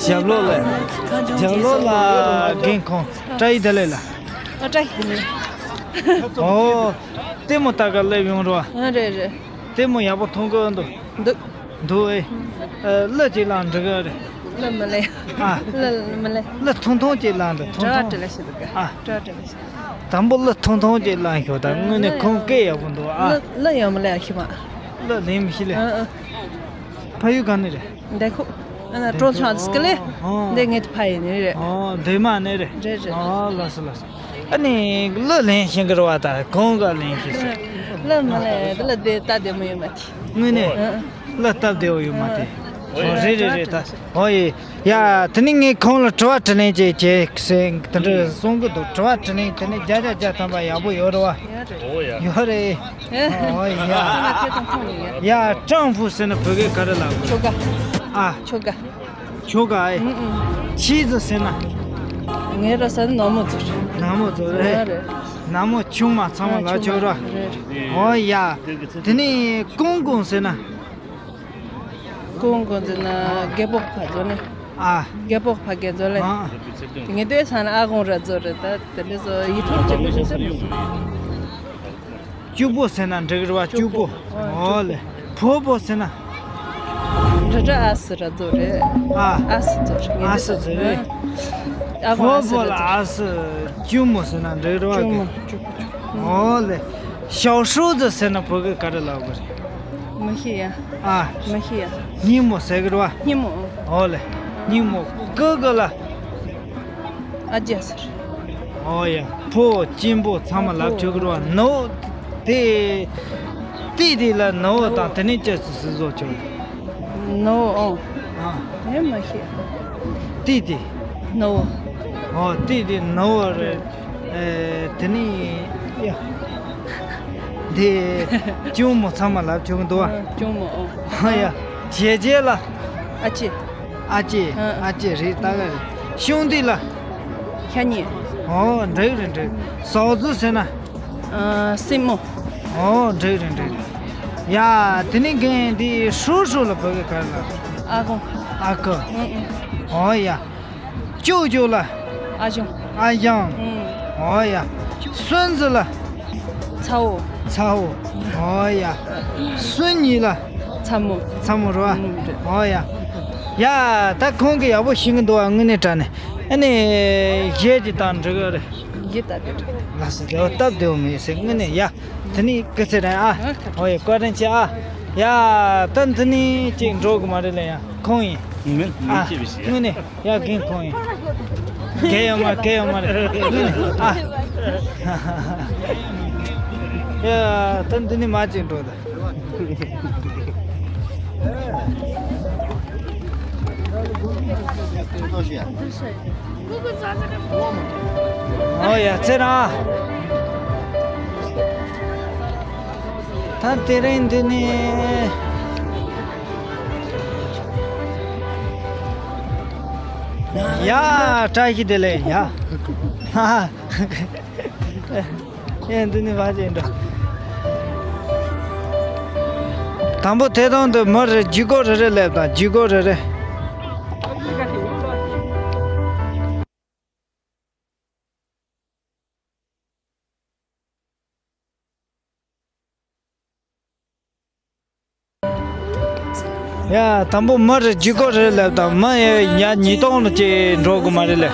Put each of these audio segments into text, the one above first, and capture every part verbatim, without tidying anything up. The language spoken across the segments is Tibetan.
ཞབས་ལོ་ལ། ཞབས་ལོ་ལ་རྒན་ཁོང་བཀྲ་ཤིས་བདེ་ལེགས་ལ། ཨ་བཀྲ་ཤིས་བདེ་ལེགས། ཨོ། ལྟད་མོ་ལྟ་ག་སླེབས་ཡོང་རོགས། ཨ་རེད་རེད། ལྟད་མོ་ཡག་པོ་མཐོང་གི་འདུག་འདུག་འདུག་ཨེ། ཨ་གླུ་ཅིག་བླངས་འགྲིག་གི་རེད། གླུ་མི་ལེན། ཨ། གླུ་མི་ལེན། གླུ་ཐུང་ཐུང་ཅིག་བླངས་འདུག་ཐུང་ཐུང་། དྲི་བ་དྲི་ལ་ཞིག་འདུག་ཨ། དྲི་བ་དྲི་ལ་ཞིག་དང་པོ་གླུ་ཐུང་ཐུང་ཅིག་བླངས་ཤོག་ད་དངོས་གནས་ཁོང་སྐད་ཡག་པོ་འདུག་ཨ། གླུ་གླུ་ཡང་མི་ལེན་ཤི་མ། གླུ་ལེན་མི་ཤི་ལེ། ཨ་ཨ། ཕ་ཡུལ་ག་ནས་རེད། འདི་ཁོ། ཨ་ན་ཀྲོང་ཆུང་ཨ་ཙི་ཀི་ལེ། ཨོ། འདི་ངེད་ཕ་ཡུལ་ནས་རེད། ཨོ། འདི་མ་ནས་རེད། རེད་རེད། ཨོ་ལགས་སོ་ལགས་སོ། ཨ་ནི་གླུ་ལེན་ཤེས་ཀྱི་རེད་བ། ད་གང་ག་ལེན་ཤེས་སོང་། གླུ་མ་ལེན་འདི་ལ་བསྡད་ལྟ་བདེ་མོ་ཡོད་མ་དེ། དངོས་གནས། ཨ་ཨ། གླུ་སྟབས་བདེ་བོ་ཡོད་མ་དེ། ཨ་ཨ། ཨོ་རེད་རེད་རེད། ད་ཨོ་ཡེ། ཡ་དེ་ནི་ངས་ཁོང་ལ་དྲི་བ་དྲིས་ལན་བྱེད་ཀྱི་ཟེར་དེ་འདྲ་གསུང་གི་འདུག་དྲི་བ་དྲིས་ལན་དེ་ནི་བརྒྱ་ཆ་བརྒྱ་ཐམ་པ་ཡག་པོ་ཡོད་རེད་བ། ཡོད་རེད། ཨོ་ཡ། ཨོ་ཡ། ཡ་ཀྲང་ཧྥུ་ཟེར་ན་བོད་སྐད་ག་རེ་ལབ་དགོས། ཁྱོ་ག་ཨ། ཁྱོ་ག་ཁྱོ་ག་ཨེ། ཨུ་ཨུ། ཆི་ཟེར་ཟེར་ན། ངའི་ར་ས་ནི་ནག་མོ་ཚོ་རེད། ནག་མོ་ཚོ་རེད། ཡོད་རེད། ནག་མོ་ཆུང་མ་ཚང་མ་ལ་ཆོག་ར། རེད། ཨོ་ཡ། དེ་ནི་ཀུང་ཀུང་ཟེར་ན། ཀུང་ཀུང་ཟེར་ན་རྒད་པོ་ཕ་ཚོ་ནི། ཨ། རྒད་པོ་ཕ་རྒན་ཚོ་ལེ། ཨ། ངེད་དེ་ས་ན་ཨ་ཀུང་ར་ཚོ་རེད། ད་དེ་འདྲ་ཚོ་ཡིད་ཐོར་བྱེད་མི་ཤེས་ས་མི། སྐྱུག་པོ་ཟེར་ན་འགྲིག་རེད་བ། སྐྱུག་པོ། ཨོ་ལེ། ཕོ་པོ་ཟེར་ན། འདྲ་འདྲ་ཨ་སི་ར་ཚོ་རེད། ཨ། ཨ་སི་ཚོ་རེད། ཨ་སི་ཚོ་རེད། ཨ་ཕོ་པོ་ལ་ཨ་སི། སྐྱུག་མོ་ཟེར་ན་འགྲིག་རེད་བ། སྐྱུག་མོ། སྐྱུག་པོ། ཨོ་ལེ། ཞའོ་ཧྲུའུ་ཙི་ཟེར་ན་བོད་སྐད་ག་རེ་ལབ་དགོས་རེད། མི་ཤེས་ཡ། ཨ། མི་ཤེས་ཡ། སྙིང་མོ་ཟེར་གི་རེད་བ། སྙིང་མོ། ཨོ་ལེ། སྙིང་མོ། ཀུ་ཀུ་ལ། ཨ་ཅེ་ཟེར། ཨོ་ཡ། ཕོ་གཅེན་པོ་ཚང་མ་ལབ་ཆོག་གི་རེད་བ། ནོ། དེ། ཏི་ཏི་ལ་ནོ་དང་དེ་ནས་ཅི་ཟེར་ཟེར་བཟོ་ཆོག་ནོ། ཨོ། ཨ། ངས་མ་ཤེས། ཏི་ཏི། ནོ། ཨོ་ཏི་ཏི་ནོ་རེད། ཨེ། དེ་ནས་ཡ། འདི། གཅུང་མོ་ཚང་མ་ལབ་ཆོག་གི་འདུག་བ། ཨ། གཅུང་མོ། ཨོ། ཨ་ཡ། ཇེ་ཇེ་ལ། ཨ་ཅེ། ཨ་ཅེ། ཨ། ཨ་ཅེ་རེད། ད་ག་རེད། ཤུང་ཏི་ལ། ཤ་ཉེ། ཨོ་འགྲིག་རེད་འགྲིག་ཟོག་རྫུ་ཟེར་ན། ཨ། སྲིན་མོ། ཨོ་འགྲིག་རེད་འགྲིག་ཡ། དེ་ནས་རྒན་འདི་ཧྲུའུ་ཧྲུའུ་ལ་བོད་སྐད་ག་རེ་ལབ། ཨ་ཁུ། ཨ་ཁུ། ཨུ་ཨུ། ཨོ་ཡ། ཅོ་ཅོ་ལ། ཨ་ཞང་། ཨ་ཞང་། ཨུ། ཨོ་ཡ། སུན་ཙི་ལ། ཚ་བོ། ཚ་བོ། ཨོ་ཡ། སུན་ཉི་ལ། ཚ་མོ། ཚ་མོ་རེད་བ། ཨུ་རེད། ཨོ་ཡ། ཡ། ད་ཁོང་གིས་ཡག་པོ་ཤེས་ཀྱི་འདུག་བ། དངོས་གནས་དྲང་གནས། ཨ་ནི་གཞས་ཅིག་བཏང་འགྲིག་གི་རེད། གཞས་བཏང་འགྲིག་ལགས་སོ། ལགས་སོ། སྟབས་བདེ་བོ་མེད་ཟེར། དངོས་གནས་ཡ། དེ་ནི་སྐུ་ཚེ་རིང་ཨ། ཨ། ཁ་ཁ། ཨོ་ཡ། བཀའ་དྲིན་ཆེ་ཨ། ཡ། ད་འདི་ནི་ཅིག་འགྲོ་དགོས་མ་རེད་ལ། ཡ། ཁོང་ཡིན། མིན། མིན། ཨ། ཅི་བྱེད། དངོས་གནས་ཡ། རྒན་ཁོང་ཡིན། རྒན་ཡོད་མ་རེད། རྒན་ཡོད་མ་རེད། དངོས་གནས་ཨ། ཡ། ད་འདི་ནི་མ་ཅིག་འགྲོ་ད། ཨོ་ཡ། ཚེ་རིང་། ད་དེ་རིང་འདི་ནི། ཡ། བཀྲ་ཤིས་བདེ་ལེགས་ཡ། ཧ་ཧ། ཡ། འདི་ནི་བ་ཅན་འགྲོ། དང་པོ་དེ་དང་དུ་མི་རེ་ལྗིད་ཁོག་རེ་རེ་སླེབས་དང་། ལྗིད་ཁོག་རེ་རེ། ཡ། དང་པོ་མི་རེ་ལྗིད་ཁོག་རེ་སླེབས་དང་། མི་ཡ་ཉིས་སྟོང་ལ་ཅིག་འགྲོ་དགོས་མ་རེད་ལེ།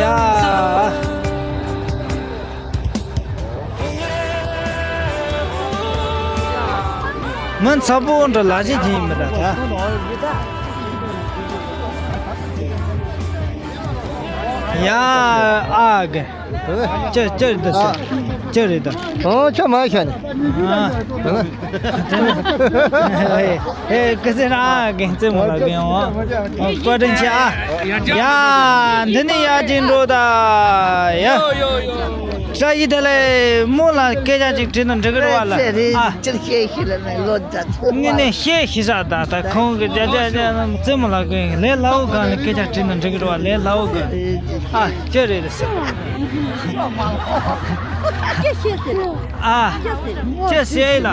ཡ། མི་ཚ་པོ་འདྲ་ལ་ཅིག་ཡིན་མི་འདྲ་ད། ཡ། ཨ་གི། ཅི་ཅི་རེད་ད། ཅི་རེད་ད། ཨོ་ཆ་མ་ཤ་ནི། ཨ། ཨེ་ཀི་སེ་ར་ཨ་གི་རྩེད་མོ་ལ་གི་ཡོང་ཨ། བཀའ་དྲིན་ཆེ་ཨ། ཡ། འདི་ནི་ཡ་ཅིན་འགྲོ་ད། ཡ། བཀྲ་ཤིས་བདེ་ལེགས། མོ་ལ་སྐད་ཆ་ཅིག་དྲིས་ན་འགྲིག་གི་རེད་བ་ལ། ཨ། ཅིར་ཤེས་ཤེས་ལ་ནི་ལོ་ད། ངས་ནས་ཤེས་ཤེས་ས་ད་ད་ཁོང་གི་རྒྱ་རྒྱ་རྒྱ་རྩེད་མོ་ལ་གི་ལས་སླ་བོ་གང་ནས་སྐད་ཆ་དྲིས་ན་འགྲིག་གི་རེད་བ། ལས་སླ་བོ་གང་། ཨ། ཅི་རེད་ཟེར། ཨ། ཅི་ཟེར་ལ།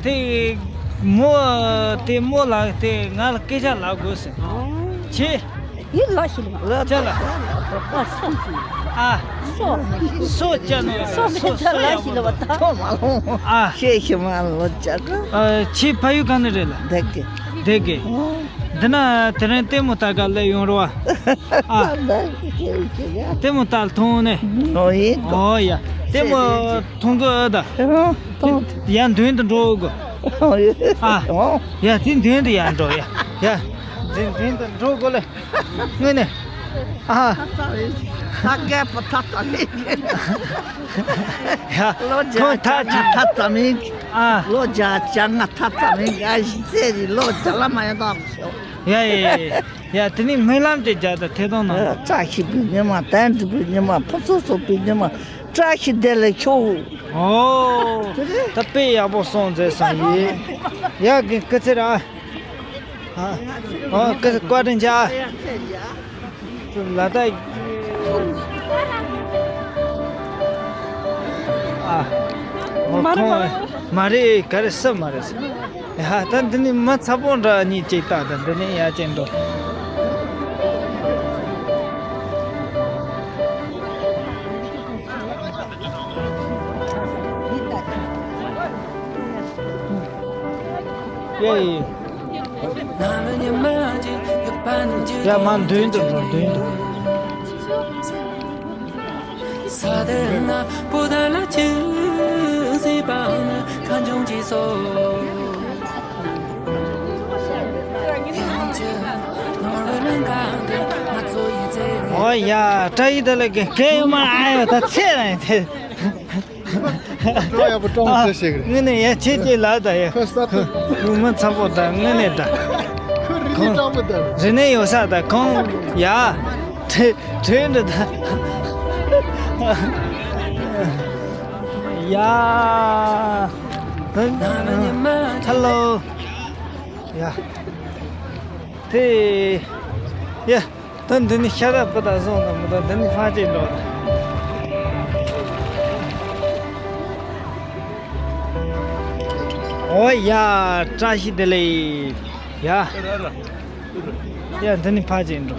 དེ་མོ་དེ་མོ་ལ་དེ་ང་ལ་སྐད་ཆ་ལབ་དགོས་ཟེར། ཅི། ཡིད་ལ་ཞིག་ལ། ཅི་ལ། ཨ། སོ། སོ་ཅི་ནོ། སོ་སོ་སོ་ལ་ཞིག་ལ་བ་ད། ཨ། ཤེས་ཤེས་མ་ལོ་ཅག་ཨ། ཆེ་ཕ་ཡུལ་ག་ནས་རེད་ལ། བདེ་གི། བདེ་གི། འདི་ན་དེ་རིང་ལྟད་མོ་ལྟ་ག་སླེབས་ཡོང་རོ་བ། ཨ། ལྟད་མོ་ལྟ་མཐོང་ནས། ཨོ་ཡེ། ཨོ་ཡ། ལྟད་མོ་མཐོང་གི་ཨ་ད། ཡ་མདུན་དུ་འགྲོ་གི། ཨ། ཡ་དེ་མདུན་དུ་ཡ་འགྲོ་ཡ། ཡ་མདུན་མདུན་དུ་འགྲོ་གི་ལེ། དངོས་གནས། ཨ། ད་རྒད་པོ་ད་ད་ལེ། ཡ། ལོ་ཁོང་ད་ཅི། ད་ད་མིན། ཨ། ལོ་བརྒྱ་བརྒྱ་ལྔ་ད་ད་མིན། ཨ་ཞིག་ཚེ་རི་ལོ་བརྒྱ་ལ་མ་ཡོང་ད་ཤོག་ཡ་ཡ་ཡ་ཡ། དེ་ནི་སྨོན་ལམ་དེ་རྒྱག་ད་ཐད་གཏོང་ནང་། བཀྲ་ཤིས་པའི་ཉི་མ། དོན་འགྲུབ་པའི་ཉི་མ། ཕུན་སུམ་ཚོགས་པའི་ཉི་མ། བཀྲ་ཤིས་བདེ་ལེགས་ཤོག་ཨོ། ད་དཔེ་ཡག་པོ་སོང་ཟེར་སོང་ཡིན། ཡ་གི་སྐུ་ཚེ་ར། ཨ། ཨོ་ཀི་བཀའ་དྲིན་ཆེ། ལ་དྭགས། ཨ། ཨོ་མ་རེད་མ་ཁོང་རེད། མ་རེད་ག་རེ་སུ་མ་རེད། ཡ་ད་འདི་ནི་མི་ཚ་པོ་འདྲ་གཉིས་ཅིག་ལྟ། ད་འདི་ནི་ཡ་ཅན་འགྲོ། ཡ་ཡི། ཡ་མ་མདུན་དུ་འགྲོ། མདུན་དུ། ཨོ་ཡ། བཀྲ་ཤིས་བདེ་ལེགས་གི་གལ་ཡོད་མ། ཨ་ཡོ་ད་ཚེ་རིང་དེ། སྤྲོ་ཡག་པོ་སྤྲོ་མོ་བྱེད་ཤེས་ཀྱི་རེད། དངོས་གནས་ཡ་ཁྱེད་ཀྱི་ལག་ད་ཡ། ཁོ་ས་ཐུབ། ཁོ་མི་ཚ་པོ་ད་དངོས་གནས་ད། ཁོ་རིག་གནས་སྤྲང་པོ་ད། རིག་གནས་ཡོད་ས་ད་ཁོང་ཡ། ཁྲེ་ཁྲེ་འདྲ་ད། ཡ། ཧ་ལོ། ཡ། དེ། ཡ། ད་འདི་ནི་ཤ་སྟག་པོ་ད་སོང་དང་མི་ད་འདི་ནི་ཕ་ཅིག་འགྲོ། ཨོ་ཡ། བཀྲ་ཤིས་བདེ་ལེགས། ཡ། ཡ་འདི་ནི་ཕ་ཅིག་འགྲོ།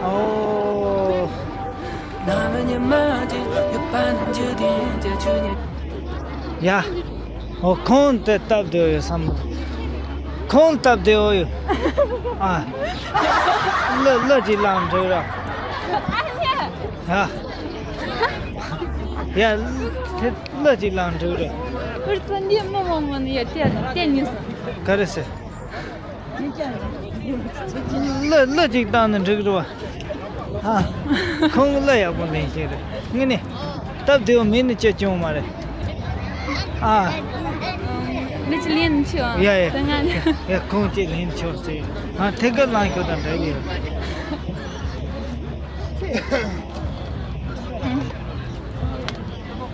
ཨོ། ཡ། ཨོ་ཁོང་དེ་སྟབས་བདེ་བོ་ཡོད་བསམ། ཁོང་སྟབས་བདེ་བོ་ཡོད། ཨ། ལ་ལ་ཅིག་ལངས་འགྲོ་ར། ཡ། ཡ། ལ་ཅིག་ལངས་འགྲོ་ར། ཁུར་ཚོ་འདི་མི་མང་མང་ནི་ཡ་དེ་དེ་ཉིས་སོ། ག་རེ་ཟེར། ལ་ལ་ཅིག་བཏང་ནས་འགྲིག་རེད་བ། ཨ། ཁོང་གི་ལ་ཡག་པོ་ལེན་ཤེས་རེད། དངོས་གནས་སྟབས་བདེ་བོ་མེད་ནི་ཅི་བྱུང་མ་རེད། ཨ། ལ་ཅིག་ལེན་ཆོག་ཡ་ཡ། ད་ང་ཡ་ཁོང་ཅིག་ལེན་ཆོག་ཟེར། ཨ་ཐད་ཀར་ལངས་ཤོག་དང་འདྲ་གི།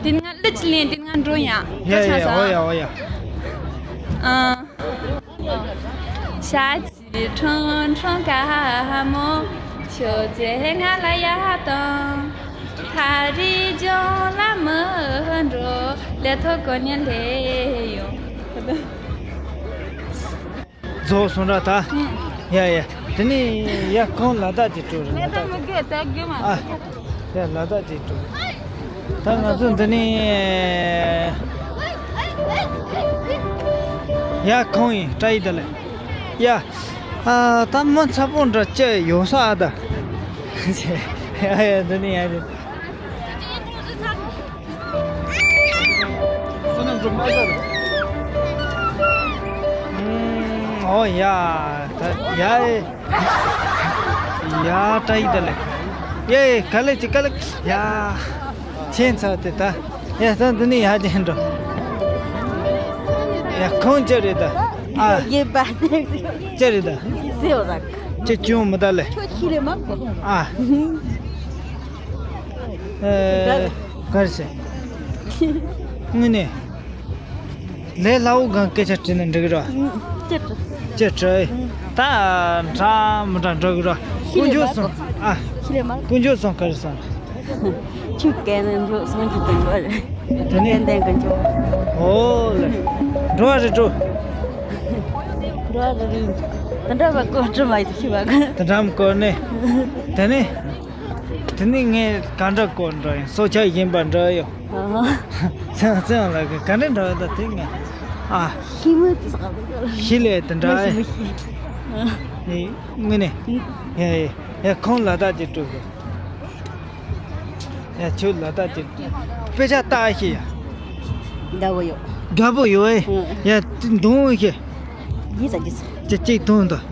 དེ་ང་ལ་ཅིག་ལེན་དེ་ང་འགྲོ་ཡ། ཡ་ཡ་ཡ། འོ་ཡ་འོ་ཡ། ཨ། ཤ་ཅི་ཁྲུང་ཁྲུང་ཀ་མོ། ཁྱོད་ཚེ་ང་ལ་ཡ་དང་། ཐ་རི་ལྗོངས་ལ་མི་འགྲོ། ལས་ཐོག་གོ་ཉན་ལས་ཡོང་། རྫོགས་སོང་ར་ད། ཡ་ཡ། དེ་ནས་ཡ་ཁོང་ལ་དྭགས་ཀྱི་སྤྲུལ་རེད། ལ་དྭགས་མི་དགོས་ད་དགོས་མ། ཨ། ཡ་ལ་དྭགས་ཀྱི་སྤྲུལ། ད་ང་ཚོ་འདི་ནས་ཡ་ཁོང་ཡིན། བཀྲ་ཤིས་བདེ་ལེགས། ཡ། ཨ་ད་མི་ཚ་པོ་འདྲ་ཅི་ཡོད་ས་ཨ་ད། ཡ་ཡ་འདི་ནས་ཡ་འདི། ཨོ་ཡ། ད་ཡ་ཡ། ཡ་ཏྲ་ཡི་ད་ལེ། ཡ་ཡ། ག་ལེ་ཅི་ག་ལེ། ཡ། ཆེན་ཚ་དེ་ད། ཡ་ད་འདི་ནི་ཡ་ཅན་འགྲོ། ཡ་ཁོང་ཅི་རེད་ད། ཨ། ཡེ་བ་དེ། ཅི་རེད་ད། སེ་བ་ད། ཅི་ཅུང་མི་ད་ལེ། ཁྱོད་ཤི་ལེ་མ་གོ། ཨ། ཨེ། གར་སེ། དངོས་གནས། ལས་སླ་བོ་གང་སྐད་ཆ་དྲིས་ན་འགྲིག་གི་ར། ཅི་དྲི། ཅི་དྲི། ད་འདྲ་མི་འདྲ་འགྲོ་གི་ར། དཀོན་མཆོག་གསུམ། ཨ། ཤི་ལེ་མ། དཀོན་མཆོག་གསུམ་ག་རེ་གསུངས། ཆུ་སྐལ་ནི་མཆོག་གསུམ་གྱི་དཀོན་མཆོག་རེད། དེ་ནས། ཏན་ཏན་དཀོན་མཆོག་ཨོ་ལེ། འགྲོ་བ་རེ་འགྲོ། འགྲོ་བ་རེ་རེ། དེ་འདྲ་བ་གོ་དྲི་མ་ཡིན་ཤི་བ་གི། དེ་འདྲ་མི་གོ་ནི། དེ་ནས། དེ་ནས་ངས་ག་འདྲ་གོ་འགྲོ་ཡིན་སྲོག་ཆགས་གཞན་པ་འདྲ་ཡོད། ཨ། ཚེ་ཚེ་ལ་གི་ག་འདྲ་འདྲ་ཡོད་ད་དེ་ངས། ཨ། ཤི་མོ་དེ་ཟག་པ་གི། ཤི་ལེ་དེ་འདྲ། མི་ཤི་མི་ཤི། ཨ། ངས་ནས། ཡ་ཡ་ཡ། ཁོང་ལ་དྭགས་ཀྱི་སྤྲུལ་གི། ཡ་ཁྱོད་ལ་དྭགས་ཀྱི། དཔེ་ཆ་ལྟ་ཤེས་ཡ། དགའ་བོ་ཡོད། དགའ་བོ་ཡོད་ཨེ། ཨ། ཡ་དེ་འདོན་ཤེས། ཡིས་ས་ཡིས་ས། ཅི་གཅིག་འདོན་དང་།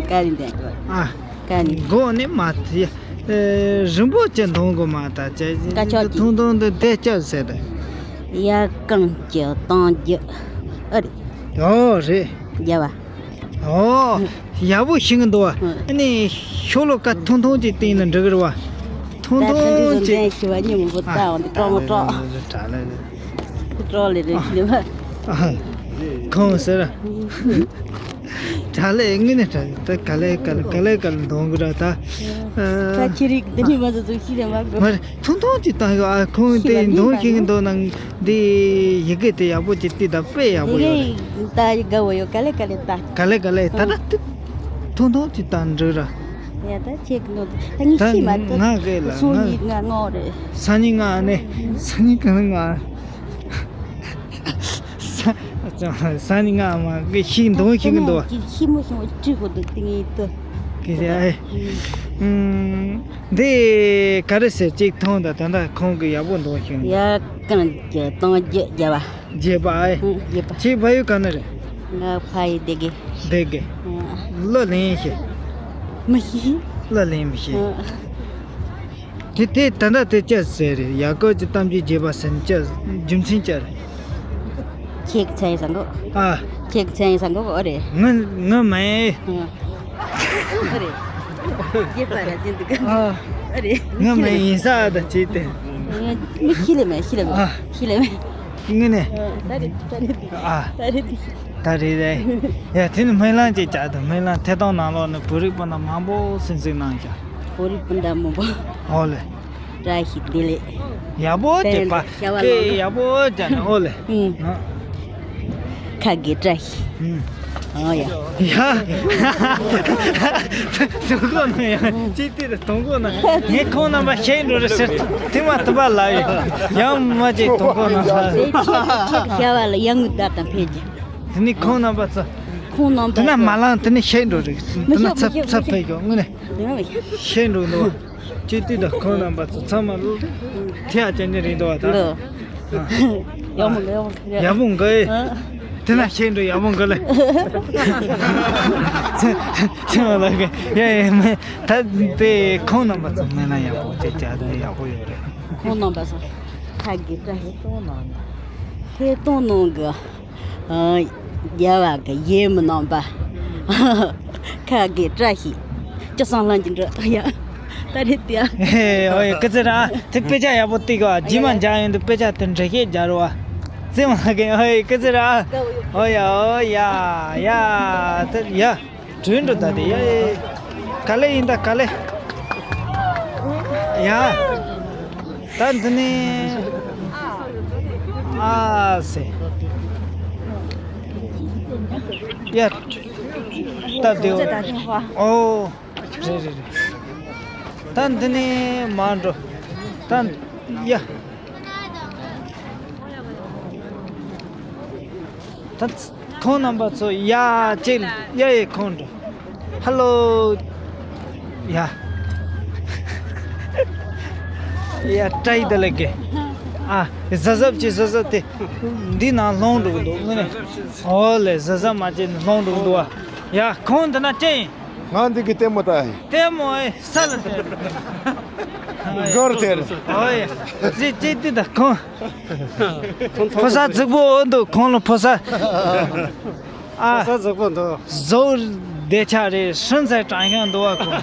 ག་རེ་འདོན་དགོས། ཨ། ག་ནི། མགོ་ནི་མ་ཐི། ཨེ། རིན་པོ་ཆེ་འདོན་དགོས་མ་ད་ཅེ། ཀ་ཆོག་གི། ཐུང་ཐུང་དུ་དེ་སྐྱབས་ཟེར་ཏེ། ཡ་གང་གི་གཏོང་རྒྱུ། ཨ་རེད། ཨོ་རེད། རྒྱ་བ། ཨོ། ཡག་པོ་ཤེས་གི་འདུག་བ། ཨ་ནི་ཤོ་ལོ་ཀ་ཐུང་ཐུང་ཅིག་བསྟན་ན་འགྲིག་གི་རེད་བ། ཐུང་ཐུང་ཅིག་ད་ཐུང་ཐུང་ཅིག་བཤད་པ་སྙིང་པོ་ཨ། ད་འོང་དུ་ཀྲོག་མོ་ཀྲོག་དྲ་ལ་ཀྲོག་ལེ་རེ་ཤི་ལེ་བ། ཨ། ཁོང་ཟེར། དྲ་ལེ་དངོས་གནས་དྲ་ད་ག་ལེ་ག་ལེ་ག་ལེ་ག་ལེ་འདོན་གི་ར་ད། ད་ཁྱེད་རིགས་འདི་ནི་མ་ཟ་ཚོ་ཤི་ལེ་མ་གོ། མ་རེད་ཐུང་ཐུང་ཅིག་བཏང་ཡོད་ཨ། ཁོང་དེ་འདོན་ཤེས་གི་འདུག་ནང་འདི་ཡི་གེ་དེ་ཡག་པོ་ཅིག་བལྟས་ད་དཔེ་ཡག་པོ་ཡོད་རེད། ད་ཡི་ག་བོ་ཡོད་ག་ལེ་ག་ལེ་ད། ག་ལེ་ག་ལེ་ད་ད་ཐུང་ཐུང་ཅིག་བཏང་འགྲིག་ར། ཡ་ད་ཁྱེད་ཀྱི་ནོར་ད་ངས་ཤི་མ་ད་ང་གི་ལ་སོང་ང་ཡིད་ང་ངོ་རེད། སང་ཉིན་ང་ནས་སང་ཉིན་གང་ང་། ས་ས་ནི་ང་མ་གི་ཤིག་འདོན་ཤིག་འདོན། ཤི་མོ་ཤི་མོ་ཅི་གོ་འདུག་ཏིང་ཡིན་ཏོ། གི་ཟེར་ཨེ། ཨུམ། འདི་ག་རེ་ཟེར་གཅིག་མཐོང་དང་ད་ལྟ་ཁོང་གི་ཡག་པོ་འདོན་ཤིག་འདོན། ཡ་གང་གི་གཏོང་རྒྱུ་རྒྱ་བ། རྒྱས་པ་ཨེ། ཨུ་རྒྱས་པ། ཁྱེད་ཕ་ཡུལ་ག་ན་རེད། ང་ཕ་ཡུལ་སྡེ་དགེ། སྡེ་དགེ། ཨ། གླུ་ལེན་ཤེས། མི་ཤེས། གླུ་ལེན་མི་ཤེས། ཨ། དེ་དེ་ད་ལྟ་དེ་ཅི་ཟེར་རེད། ཡ་ཀོབ་ཀྱི་གཏམ་རྒྱུད་རྒྱས་པ་ཟེར་ནི་ཅི་རྒྱུ་མཚན་ཅི་རེད། ཁྱེད་ཀྱི་མཚན་ཡིན་ས་འགོ། ཨ། ཁྱེད་ཀྱི་མཚན་ཡིན་ས་འགོ་ཨོ་རེད། ངི་ངི་མིན། ཨོ་རེད། རྒྱས་པ་ར་ཅན་འདུག་ག་ཨ། ཨོ་རེད། ངི་མིན་ཡིན་ས་ད་ཅི་སྟེ། མི་ཤི་ལེ་མེད་ཤི་ལེ་མེད། ཨ། ཤི་ལེ་མེད། ངི་ནས། ད་རེད་ད་རེད་འདུག་ཨ། ད་རེད་འདུག་ད་རེད་རེད། ཡ་དེ་ནི་སྨོན་ལམ་ཅིག་བྱ་དང་སྨོན་ལམ་ཐད་གཏོང་ནང་ལོགས་ནས་བོད་རིགས་སྤུན་ཟླ་མང་པོ་སེམས་གཟིགས་གནང་བྱ། བོད་རིགས་སྤུན་ཟླ་མང་པོ། ཨོ་ལེ། བཀྲ་ཤིས་བདེ་ལེགས། ཡག་པོ་བྱེད་པ། བསྟན་ལ་ཤ་བ་ལོང་། ཡག་པོ་བྱ་ནས་ཨོ་ལེ། ཨུ། ཁ་དགེ་བཀྲ་ཤིས། ཨུ། ཨོ་ཡ། ཡ། དུང་གོ་ན་ཡང་ཅི་སྟེ་དུང་གོ་ན་ངས་ཁོང་རྣམ་པ་ཤེས་འགྲོ་རེ་ཟེར་དེ་མ་ཐུབ་པ་ལ་ཡོད་ཡང་མ་ཅིག་དུང་གོ་ན་ལ་ཡོད། ཤ་བ་ལ་ཡང་ངུ་ད་དང་ཕེབས་ཀྱི། དེ་ནི་ཁོང་རྣམ་པ་ཚོ། ཁོང་རྣམ་པ་དེ་ན་ཚོ། མ་ལང་དེ་ནི་ཤེས་འགྲོ་རེ་དེ་ན་ཚབ་ཚབ་ཕེབས་ཀྱོ་དངོས་གནས། ཤེས་འགྲོ་འདུག་ཅི་སྟེ་ད་ཁོང་རྣམ་པ་ཚོ་ཚང་མ་ལོ་ཐེ་ཡ་ཅན་ཅན་རེད་འདུག་བ་ད། ཡག་མོ་འགའ་ཡག་མོ་འགའ། ཡག་མོ་འགའ་ཨེ། དེ་ན་ཤེས་འགྲོ་ཡག་མོ་འགའ་ལེ། ཚེ་ཚེ་མ་ལ་གི་ཡ་ཡ་མེ་ད་དེ་ཁོང་རྣམ་པ་ཚོ་མེད་ན་ཡག་པོ་ཅིག་བྱ་དེ་ཡག་པོ་ཡོད་རེད། ཁོང་རྣམ་པ་ཚོ་ཁ་གི་ད་ཧེ་ཏོང་ནང་ཧེ་ཏོང་ནང་གི། རྒྱལ་བ་གི་ཡེ་མི་ནང་པ། ཁ་གི་བཀྲ་ཤིས། ཅི་སང་ལྷན་གྱི་འགྲོ་ཡ། ད་རེད་དེ། ཨོ་ཡ་ཀི་ཙི་ར་དེ་དཔེ་ཆ་ཡག་པོ་ཏིག་ག་ཇི་མ་འཇག་ཡོང་དུ་དཔེ་ཆ་དེ་འདྲ་ཤེས་རྒྱ་རུ་བ། ཙི་མ་གི་ཨོ་ཡ་ཀི་ཙི་ར། ཨོ་ཡ་ཨོ་ཡ་ཡ་དེ་ཡ། དྲུང་འགྲོ་ད་དེ་ཡ་ཡ། ག་ལེ་ཡིན་ད་ག་ལེ། ཡ། ད་འདི་ནི། ཨ་སེ། ཡ། ད་དེ། ཨོ། རེད་རེད་རེད། ད་འདི་ནི་མ་འགྲོ། ད། ཡ། ད། ཁོང་རྣམ་པ་ཚོ་ཡ་ཅིག་ཡ་ཡེ་ཁོང་འགྲོ། ཧ་ལོ། ཡ། ཡ་བཀྲ་ཤིས་བདེ་ལེགས་གི། ཨ། གཟབ་གཟབ་བྱེད། གཟབ་གཟབ་དེ། འདི་ནང་ལྷུང་འགྲོ་གི་འདུག་དངོས་གནས། ཨོ་ལེ། གཟབ་གཟབ་མ་བྱས་ནས་ལྷུང་འགྲོ་གི་འདུག་ཨ། ཡ། ཁོང་འདི་ན་ཅི་ཡིན། ང་འདི་གི་ལྟད་མོ་ལྟ་ཡིན། ལྟད་མོ་ཨེ་ས་ལ་ལྟད། སྒོར་དེར། ཨོ་ཡ། ཅི་ཅི་འདི་ད་ཁོང་། ཕོ་གསར་རྫིག་པོ་འདུག་ཁོང་ལ་ཕོ་གསར། ཨ། ཕོ་གསར་རྫིག་པོ་འདུག་བཟོ་བདེ་ཆགས་རེད། ཧྲུན་ཚའི་དྲང་ཤང་འདུག་བ་ཁོང་།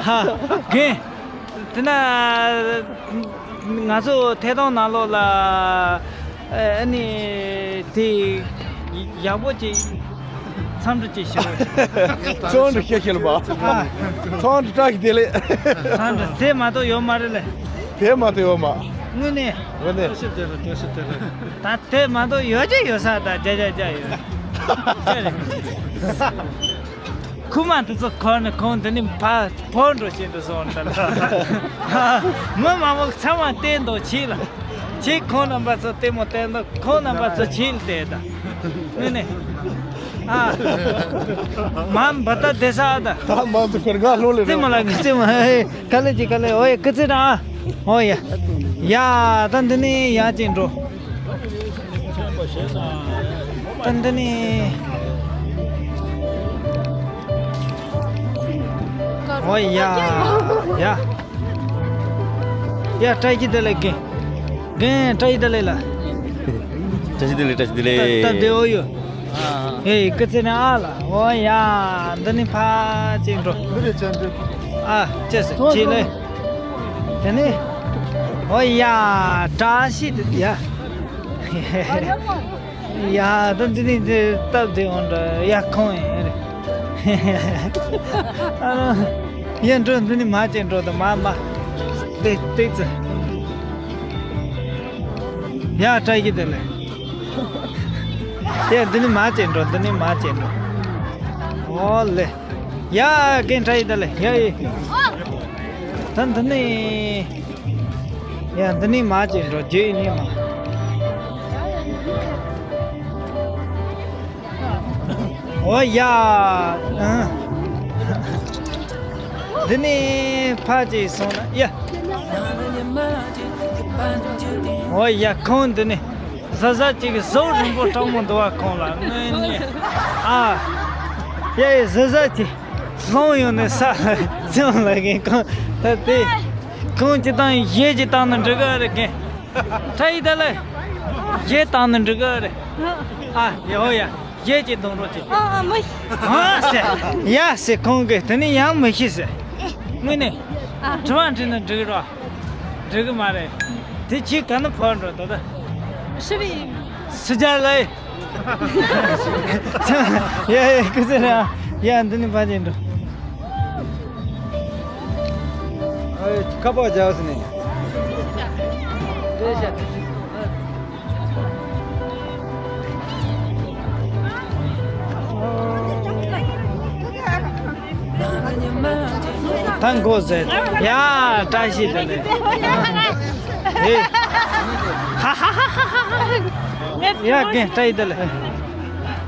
ཧ། རྒན། དེ་ན། ང་ཚོ་ཐད་གཏོང་ནང་ལོགས་ལ། ཨ་ནི། དེ། ཡག་པོ་ཅིག་འཚམས་འདྲི་ཅིག་ཞུ། འཚམས་འདྲི་ཤེས་ཤེས་ལ་བ། འཚམས་འདྲི་བཀྲ་ཤིས་བདེ་ལེགས། འཚམས་འདྲི་དེ་མ་གཏོགས་ཡོད་མ་རེད་ལེ། དེ་མ་གཏོགས་ཡོད་མ། དངོས་གནས། དངོས་གནས། བཀྲ་ཤིས་བདེ་ལེགས། བཀྲ་ཤིས་བདེ་ལེགས། ད་དེ་མ་གཏོགས་ཡོད་ཀྱི་ཡོད་ས། ད་བརྒྱ་ཆ་བརྒྱ་ཡོད། ཁུག་མ་དེ་ཚོ་འཁོར་ནས་ཁོང་འདི་ནས་ཕར་འཕུར་འགྲོ་བཞིན་དུ་སོང་ད་ལ། མི་མང་པོ་ཚང་མ་བལྟས་འདུག་ཕྱི་ལ། ཕྱི། ཁོང་རྣམ་པ་ཚོ་ལྟད་མོ་བལྟས་འདུག་ཁོང་རྣམ་པ་ཚོ་ཕྱི་ལ་བལྟས་ད། དངོས་གནས། ཨ། མ་འབའ་ད་བསྡད་ས་ཨ་ད། ད་མང་དུ་ཁར་ང་ལོ་ལེ་རྩེ་མོ་ལ་གི་རྩེ་མོ། ཧེ། ག་ལེ་ཅི་ག་ལེ། ཨོ་ཡ། སྐུ་ཚེ་རིང་ཨ། ཨོ་ཡ། ཡ། ད་འདི་ནས་ཡར་ཅིག་འགྲོ། ད་འདི་ནས། ཨོ་ཡ། ཡ། ཡ། བཀྲ་ཤིས་བདེ་ལེགས་རྒན། རྒན། བཀྲ་ཤིས་བདེ་ལེགས་ལ། བཀྲ་ཤིས་བདེ་ལེགས། བཀྲ་ཤིས་བདེ་ལེགས། སྟབས་བདེ་པོ་ཡོད། ཨེ། སྐུ་ཚེ་རིང་ཨ་ལ། ཨོ་ཡ། འདི་ནས་ཕར་ཅིག་འགྲོ། འདི་རེད་ཅན་འདི། ཨ། ཅེས་སུ་ཅི་ལེ། དེ་ནས། ཨོ་ཡ། བཀྲ་ཤིས་བདེ། ཡ། ཡ། ད་འདི་ནས་འདི་སྟབས་བདེ་འོང་འདྲ། ཡ། ཁོང་ཡིན་རེད། ཨ། ཡ། འགྲོ། འདི་ནས་མར་ཅིག་འགྲོ་དང་། མར་མར། ཏེ་ཏེ་ཙི། ཡ། བཀྲ་ཤིས་བདེ་ལེགས། ཡ། འདི་ནས་མར་ཅིག་འགྲོ། འདི་ནས་མར་ཅིག་འགྲོ། ཨོ་ལེ། ཡ། རྒན། བཀྲ་ཤིས་བདེ་ལེགས། ཡ་ཡེ། ད་འདི་ནས། ཡ། འདི་ནས་མར་ཅིག་འགྲོ། རྗེས་ནས་མར། ཨོ་ཡ། ཨ། འདི་ནས་ཕར་ཅིག་སོང་ན་ཡ། ཨོ་ཡ། ཁོང་འདི་ནས་གཟབ་གཟབ་ཅིག་གཟུགས་རིང་པོ་སྤྲང་མོ་འདུག་བ། ཁོང་ལ་དངོས་གནས། ཨ། ཡ་ཡེ། གཟབ་གཟབ་ཅིག་ལྷུང་ཡོང་ནས་ས་ལ་བཙོན་ལ་གིན། ཁོང་ད་དེ། ཁོང་ཅི་བཏང་། གཞས་ཅིག་བཏང་ན་འགྲིག་གི་རེད་རྒན། བཀྲ་ཤིས་བདེ་ལེགས། གཞས་བཏང་ན་འགྲིག་གི་རེད། ཨ། ཡོ་ཡ། གཞས་ཅིག་གཏོང་རོགས་བྱེད། ཨ་ཨ། མི་ཤེས། ཨ་ཟེར། ཡ་ཟེར། ཁོང་གིས་དེ་ནས་ཡང་མི་ཤེས་ཟེར། དངོས་གནས། ཨ། དྲི་བ་འདྲི་ན་འགྲིག་རོགས། འགྲིག་གི་མ་རེད། དེ་ཁྱེད་ག་ན་ཕར་འགྲོ་ད་ལྟ། ཧྲི་བི། སུ་ཇར་ལའི། ཡ་ཡ། སྐུ་ཚེ་རིང་ཨ། ཡ། འདི་ནས་ཕར་ཅིག་འགྲོ། ཨེ། ཁ་པར་རྒྱག་ཟིན་ནས། ད་འགོ་ཟེར། ཡ། བཀྲ་ཤིས་བདེ་ལེགས། ཧེ། ཧ་ཧ་ཧ་ཧ། ཡ། རྒན། བཀྲ་ཤིས་བདེ་ལེགས།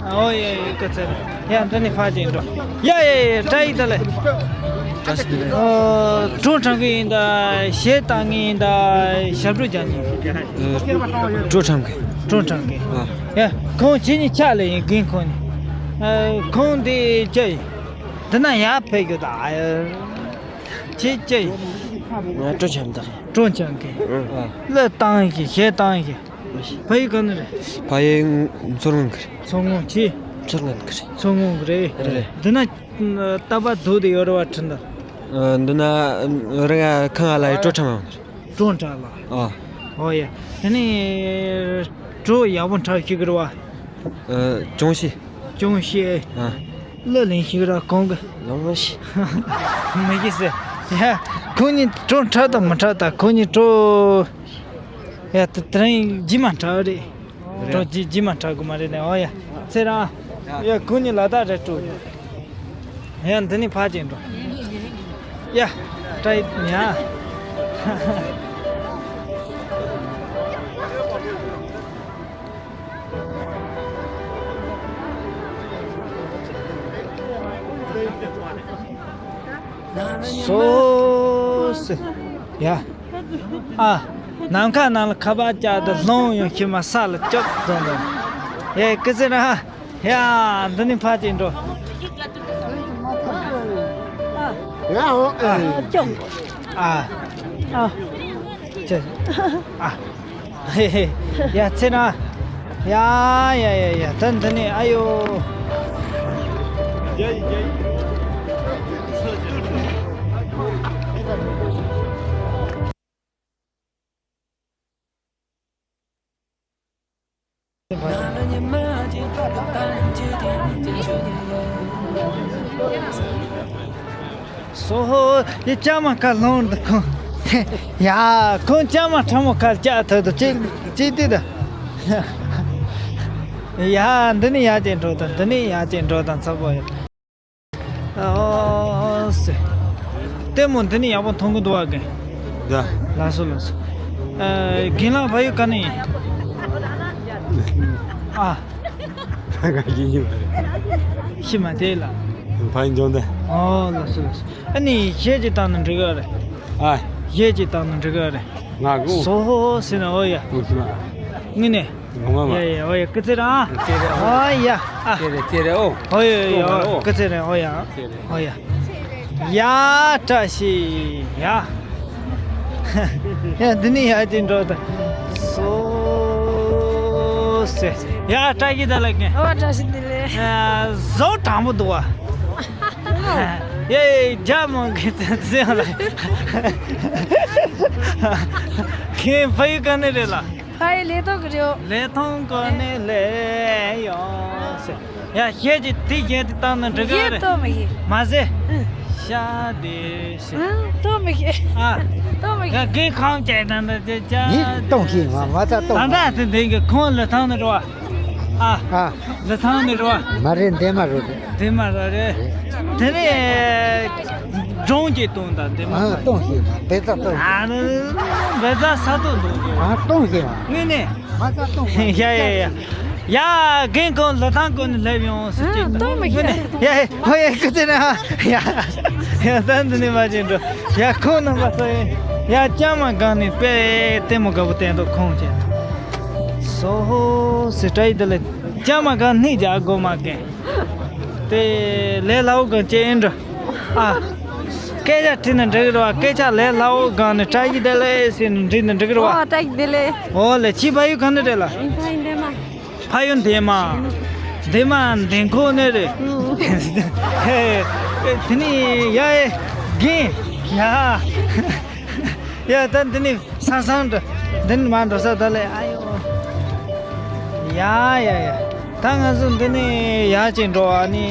ཨོ་ཡ་ཡ། སྐུ་ཚེ་རིང་། ཡ། འདི་ནས་ཕར་ཅིག་འགྲོ། ཡ་ཡ་ཡ། བཀྲ་ཤིས་བདེ་ལེགས། བཀྲ་ཤིས་བདེ་ལེགས། ཨོ། བྲོ་འཁྲབ་མཁན་ཡིན་ད། གཞས་བཏང་མཁན་ཡིན་ད། ཞབས་བྲོ་རྒྱག་མཁན་ཡིན། ཨ། བྲོ་འཁྲབ་མཁན། བྲོ་འཁྲབ་མཁན། ཨ། ཡ། ཁོང་ཁྱེད་གཉིས་ཆ་ལ་ཡིན། རྒན་ཁོང་གཉིས། ཨ། ཁོང་འདི་ཅི་ཡིན། འདི་ན་ཡར་ཕེབས་རྒྱུ་ད། ཨ། ཁྱེད་ཅི་ཡིན། ང་བྲོ་འཁྲབ་མཁན། བྲོ་འཁྲབ་མཁན། ཨ། གླུ་བཏང་མཁན། གཞས་བཏང་མཁན། ཕ་ཡུལ་ག་ནས་རེད། ཕ་ཡུལ་མཚོ་སྔོན་གྱི་རེད། མཚོ་སྔོན་གྱི། མཚོ་སྔོན་གྱི་རེད། མཚོ་སྔོན་གྱི་རེད། རེད། འདི་ན་རྟ་པ་རྡོ་དེ་ཡོད་རེད་བ། ཁྲིན་ཏུ། ཨ། འདི་ན་རི་ང་ཁང་ང་ལ་ཡི་བྲོ་འཁྲབ་མ་ཡོང་། བྲོ་འཁྲབ་ལ། ཨ། ཨོ་ཡ། དེ་ནས་བྲོ་ཡག་པོ་འཁྲབ་ཤེས་ཀྱི་རེད་བ། ཨ། ཅུང་ཞིག་ཅུང་ཞིག་ཨ། གླུ་ལེན་ཤེས་ཀྱི་རེད་བ། གོང་གི། ལོང་མ་ཤེས། མི་ཤེས་ཟེར། ཡ། ཁོང་གཉིས་བྲོ་འཁྲབ་དང་མི་འཁྲབ་ད། ཁོང་གཉིས་བྲོ། ཡ། དེ་དེ་རིང་རྗེས་མ་འཁྲབ་རེད། རེད། བྲོ་རྗེས་རྗེས་མ་འཁྲབ་དགོས་མ་རེད་ནས། ཨོ་ཡ། ཚེ་རིང་། ཡ། ཁོང་གཉིས་ལ་དྭགས་རེད་བྲོ། ཡ། འདི་ནས་ཕར་ཅིག་འགྲོ། ཡ། བཀྲ་ཤིས་ཡ། སོ་སི། ཡ། ཨ། ནམ་མཁའ་ནང་ལ་ཁ་པར་བཅག་དང་ལྷུང་ཡང་ཤི་མ་ས་ལ་སྐྱོབ་བཟོ་འདུག་ཡ་ཀི་ཙི་ར། ཡ། འདི་ནི་ཕ་ཅིག་འགྲོ། ཡ་ཧོ། ཨ། ཅོ། ཨ། ཨ། ཅེ། ཨ། ཧེ་ཧེ། ཡ་ཚེ་རང་། ཡ་ཡ་ཡ་ཡ། ད་འདི་ནི་ཨ་ཡོ། སོ་ཧོ། ཡི་ཅ་མ་ཁ་ལོང་འདི་ཁོང་། ཡ། ཁོང་ཅ་མ་ཁྲ་མོ་ཁ་ལ་ཅག་ཐོག་ཏུ་ཅིག་ཅིག་ཏི་ད། ཡ། འདི་ནི་ཡ་ཅན་འགྲོ་དང་འདི་ནི་ཡ་ཅན་འགྲོ་དང་ཚ་པོ་ཡོད། ཨོ་སེ། ལྟད་མོ་འདི་ནི་ཡག་པོ་མཐོང་གི་འདུག་བ་གན། ཡ། ལགས་སོ་ལགས་སོ། ཨ། རྒན་ལགས་ཕ་ཡུལ་ག་ནས་ཡིན། ཨ། ད་ག་ཡིན་ཡིན་པ་རེད། ཤི་མ་དེ་ལ། ཕ་ཡུལ་འཇོན་ཏེ། ཨོ་ལགས་སོ་ལགས་སོ། ཨ་ནི་གཞས་ཅིག་བཏང་ན་འགྲིག་གི་རེད། ཨ། གཞས་ཅིག་བཏང་ན་འགྲིག་གི་རེད། ང་གོ། སོ་ཧོ་ཟེར་ན་ཨོ་ཡ། གོ་ཤི་མ། ངི་ནས། ངོ་མ་མ། ཡ་ཡ་ཨོ་ཡ་ཀི་ཙི་ར། ཙི་རེ་ཨོ། ཨོ་ཡ་ཨ། ཙི་རེ་ཙི་རེ་ཨོ། ཨོ་ཡ་ཡ་ཨོ་ཀི་ཙི་ར་ཨོ་ཡ། ཙི་རེ། ཨོ་ཡ། ཡ་བཀྲ་ཤིས་ཡ། ཡ་འདི་ནི་ཡ་ཅིག་འགྲོ་ད། སོ་སེ། ཡ་བཀྲ་ཤིས་བདེ་ལེགས་ངས། ཨོ་བཀྲ་ཤིས་བདེ་ལེགས། ཡ་བཟོ་དྲང་པོ་འདུག་བ། ཡ་ཡ་རྒྱ་མང་གི་ཙི་ཙི་ཡ་ལ། ཁྱེད་ཕ་ཡུལ་ག་ནས་རེད་ལ། ཕ་ཡུལ་ལི་ཐང་གི་རེད། ལི་ཐང་གི་ནས་ལས་ཡོང་ཟེར། ཡ་གཞས་ཀྱི་དེ་གཞས་དེ་བཏང་ན་འགྲིག་གི་རེད། ཏོ་མི་ཤེས། མ་ཟེར། ཨ། ཤ་དེ་ཤེས། ཨ། ཏོ་མི་ཤེས། ཨ། ཏོ་མི་ཤེས། ཡ་རྒན་ཁང་བཅས་དང་འདྲ་ཅེ་ཅ། ངས་གཏོང་ཤེས་མ་མ་ཚ་གཏོང་ད་མ། ད་དེ་འདི་གི་ཁོང་ལི་ཐང་ནས་རེད་བ། ཨ། ཨ། ལི་ཐང་ནས་རེད་བ། མ་རེད་འདན་མ་རེད། འདན་མ་རེད་རེད། དེ་ནས་སྒྲུང་གཅིག་གཏོང་དང་འདན་མ། ཨ་གཏོང་ཤེས་མ་འབད་རྩ་གཏོང་ཤེས། ཨ་ནི་འབད་རྩ་ས་ཐོག་འདུག་གི། ཨ་གཏོང་ཤེས་མ། དངོས་གནས། མ་རྩ་གཏོང་ཡ་ཡ་ཡ། ཡ་རྒན་ཁོང་ལི་ཐང་ཀུན་ནས་སླེབས་ཡོང་ཟེར་གྱི། ཨ་གཏོང་མི་ཤེས། ཡ་ཧོ་ཡ་ཀི་ཙི་ན། ཡ་ཡ་ད་འདི་ནས་མ་བྱེད་འགྲོ། ཡ་ཁོང་རྣམ་པ་ཚོ་ཡ་ཡ་ལྕམ་མ་སྒང་ནས་དཔེ་ལྟད་མོ་དགའ་པོ་བསྟན་འདུག་ཁོང་ཆེ། སོ་ཧོ་སི་ཏྲ་ཡི་དེ་ལས་ལྕམ་མ་སྒང་སྣེ་རྒྱག་དགོས་མ་གན། དེ་ལས་སླ་བོ་གན་ཅེ་ཨིན་འགྲོ། ཨ། སྐད་ཆ་དྲིས་ན་འགྲིག་གི་རེད་བ། སྐད་ཆ་ལས་སླ་བོ་གང་ནས་བཀྲ་ཤིས་བདེ་ལེགས་ཟེར་ནས་འདྲི་ན་འགྲིག་གི་རེད་བ། ཨོ་བཀྲ་ཤིས་བདེ་ལེགས། ཨོ་ལེ་ཁྱི་ཕ་ཡུལ་གང་ནས་རེད་ལ། ཨིན་ཕ་ཡུལ་འདན་མ། ཕ་ཡུལ་འདན་མ། འདན་མ་འདན་ཁོག་ནས་རེད། ཨུ། ཧེ། དེ་ནི་ཡ་ཨེ། རྒན། ཡ། ཡ་ད་འདི་ནི། ས་སང་འགྲོ། འདི་ནི་མ་འགྲོ་ས་ད་ལས་ཨ་ཡོ། ཡ་ཡ་ཡ། ད་ང་ཚོ་འདི་ནི་ཡ་ཅིག་འགྲོ་ཨ་ནི།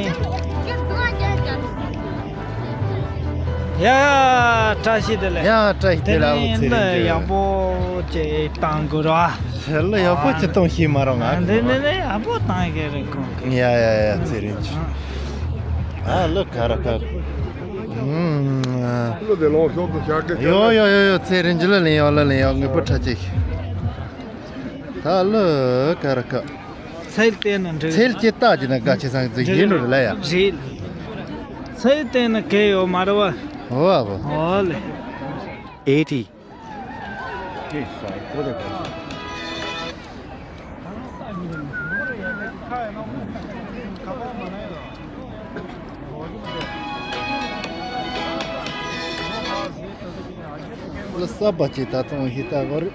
ཡ་བཀྲ་ཤིས་བདེ་ལེགས། ཡ་བཀྲ་ཤིས་བདེ་ལེགས། དེ་ཨ་ཁུ་ནི་ཚེ་རིང་འདི་ཡག་པོ་ཅིག་བཏང་དགོས་ར། ཞལ་ལ་ཡག་པོ་ཅིག་གཏོང་ཤེས་མ་རུང་ང་། འདི་ནི་ནི་ཡག་པོ་བཏང་གི་རེད་ཁོང་གིས། ཡ་ཡ་ཡ་ཚེ་རིང་ཅིག་ཨ་ལོ་ཁ་ར་ཁ། ཨུམ། ལོ་དེ་ལོངས་ཤོག་ཏུ་བཞག་གི། ཡོ་ཡོ་ཡོ་ཡོ། ཚེ་རིང་ཅི་ལ་ལེན་ཡོ་ལ་ལེན་ཡོ། ངེས་པོ་ཁྲ་ཅིག་ད་ལོ་ཁ་ར་ཁ། ཚེལ་བལྟས་ན་འགྲིག་ཚེལ་ཅི་ལྟ་ཅི་ན་དགའ་ཆེ་སང་ཙི་ཡིན་ནོ་རེད་ལ་ཡ། རེད། ཚེལ་བལྟས་ན་གལ་ཡོད་མ་རེད་བ། ཨོ་ཨ་བོ། ཨོ་ལེ། ཨེ་ཊི། ལ་ས་བ་ཅི་ད་ཚོང་ཧི་ད་གོ་རེད།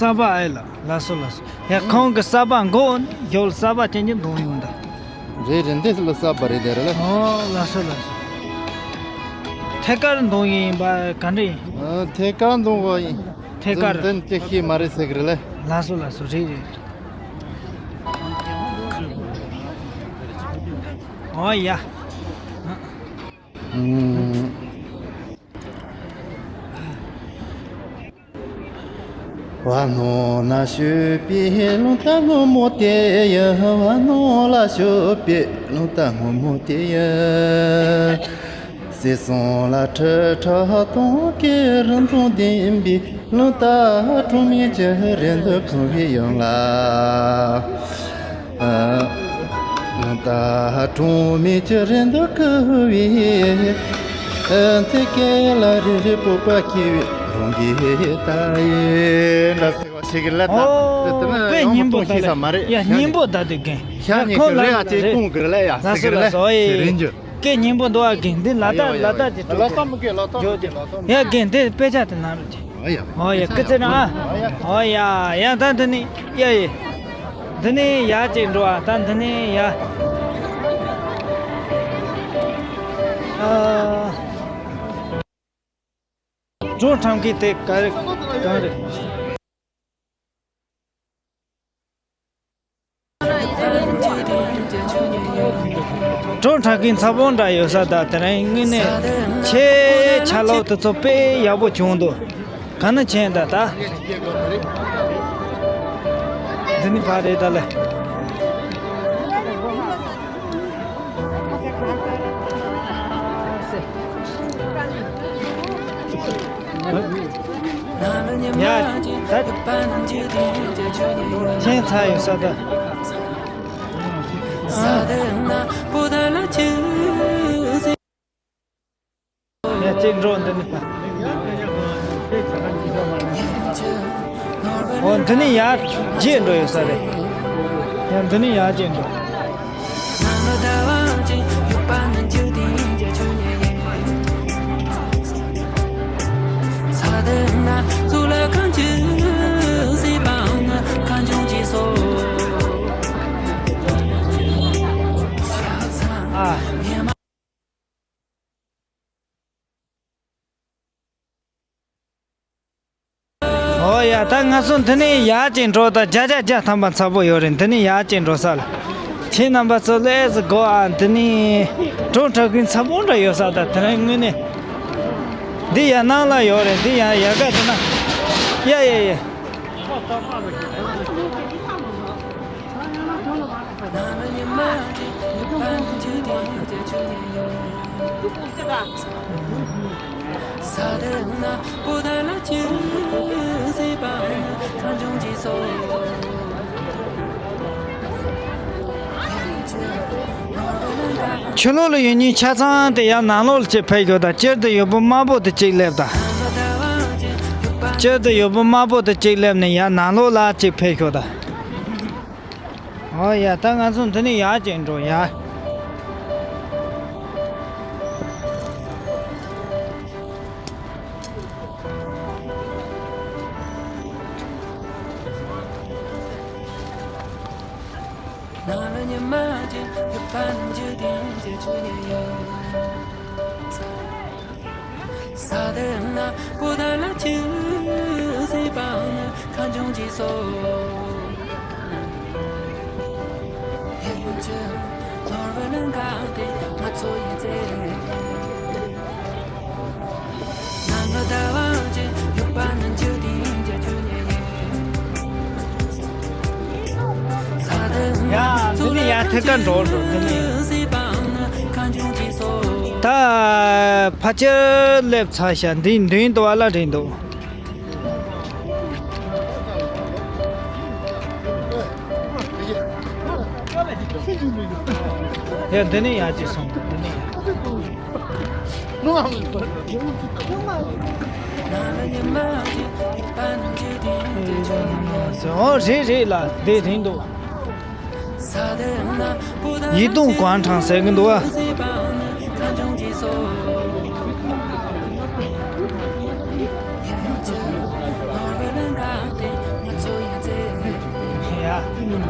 ས་པ་ཨེ་ལ། ལགས་སོ་ལགས་སོ། ཡ་ཁོང་གི་ས་པ་མགོ་ཡོལ་ས་པ་ཅན་གྱི་འདོང་ཡོང་ད། རེད་རེད། འདི་ལ་ས་པ་རེད་དེ་རེད་ལ། ཨོ་ལགས་སོ་ལགས་སོ། ཐད་ཀར་འདོང་ཡིན་པ་ག་འདྲ་ཡིན། ཨ་ཐད་ཀར་འདོང་བ་ཡིན། ཐད་ཀར། འདི་འདི་ཅི་ཤེས་མ་རེད་ཟེར་གི་རེད་ལ། ལགས་སོ་ལགས་སོ། རེད་རེད། ཨོ་ཡ། ཨུམ། བ་ནོ་ན་ཤོད་པའི་རླུང་རྟ་སྔོན་མོ་དེ་ཡིན། བ་ནོ་ལ་ཤོད་པའི་རླུང་རྟ་སྔོན་མོ་དེ་ཡིན། སྲིད་སྲུང་ལ་ཁྲི་ཕྲག་སྟོང་གི་རིན་ཐང་ལྡན་པའི་རླུང་རྟ་གྲོང་མི་གྱི་རེ་འདོད་ཕུལ་བའི་ཡོང་ལ། ད་གྲོང་མི་ཅི་རེད་འདུག་གི་བའི། ཚེ་སྐལ་ལ་རེ་རེ་སྤོབས་པ་སྐྱེ་བའི་རང་གི་ད་ཡིན་ད་ཟེར་བ་ཞིག་ལ་ད། ཨོ། དེ་ན་དཔེ་ཡང་མི་སྙན་པོ་གཏོང་ཤེས་ས་མ་རེད། ཡ་སྙན་པོ་ད་དེ་རྒན། ཤ་ཉེ་ཁྱོད་རེ་ཨ་ཅེ་ཀོང་གི་ལ་ཡ་ཟེར་གི་ལ་ཡ་ཟེར་རིན་རྒྱུ། སྐད་སྙན་པོ་འདུག་ཨ་རྒན། འདི་ལ་དྭགས་ལ་དྭགས་ཀྱི་ལ་དྭགས་མི་དགོས་ལ་དྭགས་མི་དགོས་ལ་དྭགས་མི་དགོས། ཡ་རྒན་འདི་དཔེ་ཆ་དེ་ནང་རེད། ཨོ་ཡ། ཨོ་ཡ། སྐུ་ཚེ་རིང་ཨ། ཨོ་ཡ། ཡ་ད་འདི་ནི་ཡ་ཡི། འདི་ནི་ཡ་ཅིག་འགྲོ་ཨ། ད་འདི་ནི་ཡ། ཨ། སྒྲུང་ཁྲམ་གི་དེ་ག་རེ་གང་རེད། སྒྲུང་ཁྲམ་གི་ཚ་བོ་འདྲ་ཡོད་ས་ད་དེ་རིང་དངོས་གནས་ཆེ་ཆ་ལག་དེ་ཚོ་དཔེ་ཡག་པོ་བྱུང་འདུག་ག་ན་ཆེན་ད་ད། འདི་ནི་ཕ་རེད་ད་ལེ། ཡ། ད་ཁྱེད་ཚ་ཡོད་ས་ད། ཡ་གཅིག་འགྲོ་འདི་ནི་ད། འོ་འདི་ནི་ཡར་རྗེས་འགྲོ་ཡོད་ས་རེད། ཡ་འདི་ནི་ཡར་རྗེས་འགྲོ། ཨ། ཨོ་ཡ། ད་ང་ཚོ་འདི་ནས་ཡར་ཅིག་འགྲོ། ད་བརྒྱ་ཆ་བརྒྱ་ཐམ་པ་ཚ་པོ་ཡོད་རེད། འདི་ནས་ཡར་ཅིག་འགྲོ་ས་ལ། ཁྱེད་རྣམ་པ་ཚོ་ལས་སུ་དགོ་ཨ། འདི་ནས་སྒྲུང་ཁྲམ་གི་ཚ་པོ་འདྲ་ཡོད་ས། ད་དེ་རིང་དངོས་གནས་འདི་ཡར་ནང་ལ་ཡོད་རེད། འདི་ཡར་ཡར་ག་འདི་ན། ཡ་ཡ་ཡ། ཕྱི་ལོགས་ལ་ཡོད་མཁན་ཆ་ཚང་དེ་ཡར་ནང་ལོགས་ལ་ཅིག་ཕེབས་ཤོག་དང་། དཀྱིལ་དུ་ཡོད་པོ་དམར་པོ་དེ་ཅིག་སླེབས་དང་། དཀྱིལ་དུ་ཡོད་པོ་དམར་པོ་དེ་ཅིག་སླེབས་ནས་ཡར་ནང་ལོགས་ལ་ཅིག་ཕེབས་ཤོག་དང་། ཨོ་ཡ། ད་ང་ཚོ་འདི་ནས་ཡར་ཅིག་འགྲོ་ཡ། ཡ། འདི་ནས་ཡར་ཐད་ཀར་འགྲོ་འགྲོ། འདི་ནས་ད་ཕལ་ཆེར་སླེབས་ཚར་ཤག་འདི་མདུན་དུ་བ་ལ་རེད་འདུག་ཡ། འདི་ནས་ཡར་ཅིག་སོང་། འདི་ནས་ཡར། ཨོ་རེད་རེད་ལ། འདི་རེད་འདུག་ཡིད་དུ་གང་དྲང་ཟེར་གི་འདུག་ཨ།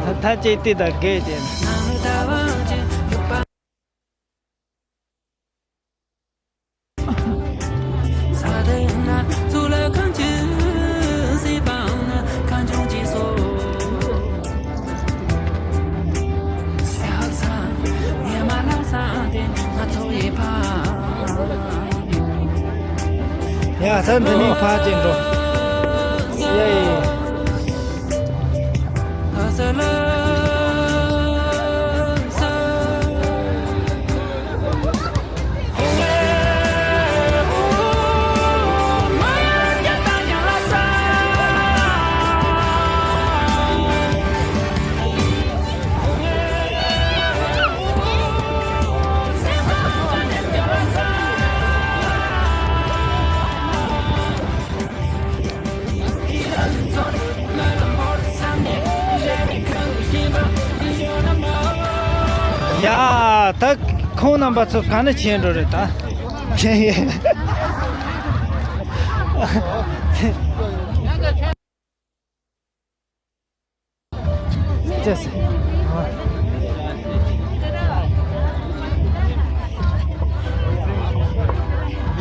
ཡ། ད་ཅིག་དེ་དང་འགལ་ཏེ། ཡ། ད་འདི་ནས་ཕར་ཅིག་འགྲོ། ཡ་ཡ་ཡ། ད་ཁོང་རྣམ་པ་ཚོ་ག་ནས་ཕྱིན་འགྲོ་རེད་ད། ཅེས།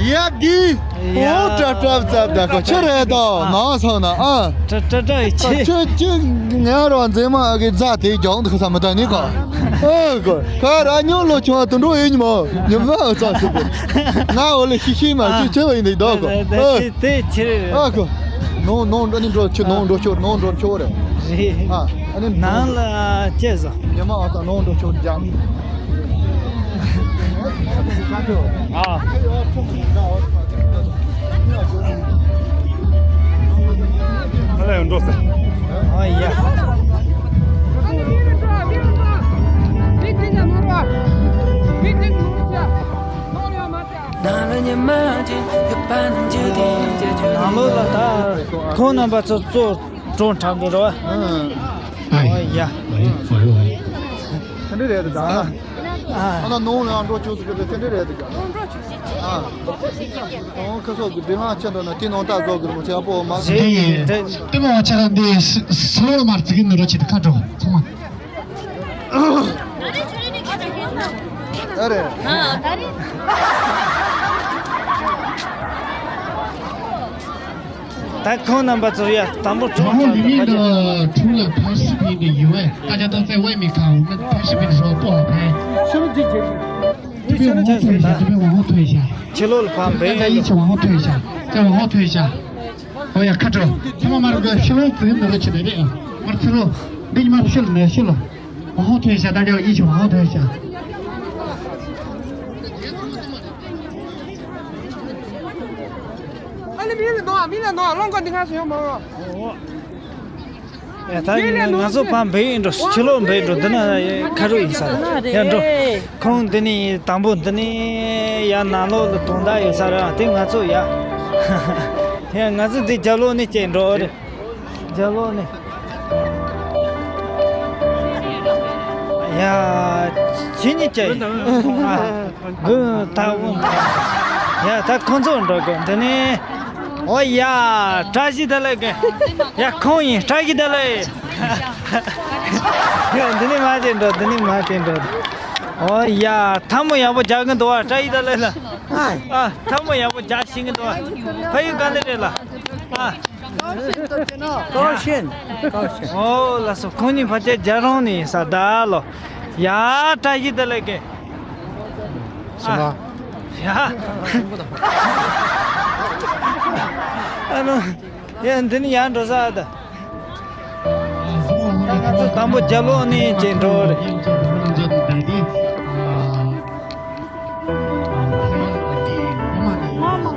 ཡ་གི། ཡ། ཨོ་ཏྲ་ཏྲ་ཙབ་ད་གོ་ཆི་རེད་དོ། ཨ། ནང་སོང་ན་ཨ། ཏྲ་ཏྲ་ཏྲ་ཡི་ཆེ། ཁྱོད་ཀྱི་ང་རང་མཛེས་མ་གི་རྫ་དེ་རྒྱང་དུ་ཁ་ས་མི་ད་ནི་ག་ཨོ་གོ་ཁ་ར་ཉོ་ལོ་ཆུང་དུ་འགྲོ་ཡིན་མོ། ཉི་མ་ཨོ་ཙག་སུ་གོ་ང་ཨོ་ལེ་ཤི་ཤི་མ་ཅི་ཆེ་བ་ཡིན་ནི་དོ་གོ་ཨོ། དེ་ཆི་རེད། ཨ་གོ་ནོ་ནོ་འགྲོ་ནི་འགྲོ་ཆུ་ནོ་འགྲོ་ཆོ་ནོ་འགྲོ་ཆོ་རེད། རེད། ཨ་ཨ་ནི་ནང་ལ་ཅེས་སོ། ཉི་མ་ཨོ་ཙག་ནོ་འགྲོ་ཆོ་རྒྱང་། ཨ། ཨ་ལ་ཡང་འགྲོ་ཟེར། ཨ་ཡ། ནང་ལོགས་ལ་ད་ཁོང་རྣམ་པ་ཚོ་གཙོ་གྲོང་འཁྲབ་འགྲོ་རོགས། ཨ་ཡ། ཨ་ཡ། ཨ་ཡ། ཨ་ན་ནོར་ལ་འགྲོ་ཆོག་ཟེར་གི་དེ་འདྲ་རེད་འདུག་ཨ། ཨོ་ཁ་སོག་གི་བདེ་བླག་ཆེ་འདྲ་ན་དེ་ནང་ལྟ་བཟོ་གི་རེད་མོ་ཆེ་ཨ་པོ་མ། རེད་རེད། ལྟད་མོ་བ་ཆ་ར་འདི་སི་སི་ལོ་ལ་མར་ཙི་གི་ནི་རོ་ཆེ་དེ་ཁ་འགྲོ་ཚང་མ། ཨ་རེད། ད་ཁོང་རྣམ་པ་ཚོ་ཡ་དང་པོ་གྲོང་ཁྲོང་ལི་མིན་གི་ཁྲུང་ལ་ཕ་སི་ཕི་འདི་ཡུ་ཨེ་ད་ཆ་ཏོ་ཙེ་ཝེ་མི་ཁ་འུ་མེ་ཕ་སི་ཕི་འདི་ཧྲོ་ཏོ་ཧ་ཕེ། ཏི་པི་ཝང་ཧོ་ཐོས་ཤ། ཏི་པི་ཝང་ཧོ་ཐོས་ཤ། ཁྱི་ལོ་ལ་ཕམ་ད་ཆ་ཡི་ཆི་ཝང་ཧོ་ཐོས་ཤ། ཏི་ཝང་ཧོ་ཐོས་ཤ། ཨོ་ཡ་ཁ་དྲོ། ཚང་མ་མར་གི་ཤི་ལོ་ཙི་ནི་རོ་ཆི་དེ་རེད། མར་ཚི་ལོ། འདི་ཉི་མར་ཤི་ལོ་ནས་ཤི་ལོ། ཝང་ཧོ་ཐོས་ཤ་ད་ཆ་ཡི་ཆི་ཝང་ཧོ་ཐོས་ཤ། ཨ་ནི་མི་ལ་ནོ་མི་ལ་ནོ་ལོང་གོ་འདི་ང་སུ་ཡོང་མ་རོ། ཡ་ད་ང་ཚོ་ཕམ་བེ་ཡིན་འགྲོ་ཕྱི་ལོགས་བེ་འགྲོ་འདི་ན་ཁ་རུ་ཡིན་ས་ཡ་འགྲོ། ཁོང་འདི་ནི་དང་པོ་འདི་ནི་ཡ་ནང་ལོགས་ལ་དོན་དག་ཡོད་ས་ར་དེ་ང་ཚོ་ཡ། ཡ་ང་ཚོ་འདི་རྒྱབ་ལོགས་ནས་སྐྱེལ་འགྲོ་རེད། རྒྱབ་ལོགས་ནས། ཡ། ཁྱེད་གཉིས་ཀྱི། ཨ། དགུན་ཐག་འོང་། ཡ་ད་ཁོང་ཚོ་འགྲོ་དགོས་འདི་ནས། ཨོ་ཡ། བཀྲ་ཤིས་བདེ་ལེགས་གི། ཡ་ཁོང་ཡིན་བཀྲ་ཤིས་བདེ་ལེགས། ཡ་འདི་ནས་མ་བྱེད་འགྲོ་འདི་ནས་མ་བྱེད་འགྲོ། ཨོ་ཡ་ཐལ་མོ་ཡག་པོ་རྒྱག་གི་འདུག་བ་བཀྲ་ཤིས་བདེ་ལེགས་ལ། ཨ་ཐལ་མོ་ཡག་པོ་རྒྱག་ཤེས་གི་འདུག་བ། ཕ་ཡུལ་ག་ནས་རེད་ལ། ཨ། ཀའོ་ཤན། ཀའོ་ཤན། ཨོ་ལགས་སོ། ཁོང་གཉིས་ཕལ་ཆེར་རྒྱལ་རོང་ནས་ཡིན་ས་ད་ལོ། ཡ་བཀྲ་ཤིས་བདེ་ལེགས་གི། ཨ། ཡ། ཨ་ནོ། ཡ་འདི་ནི་ཡ་འགྲོ་ས་ད། ད་ང་ཚོ་དང་པོ་རྒྱབ་ལོགས་ནས་ཅིག་འགྲོ་རེད། 妈妈，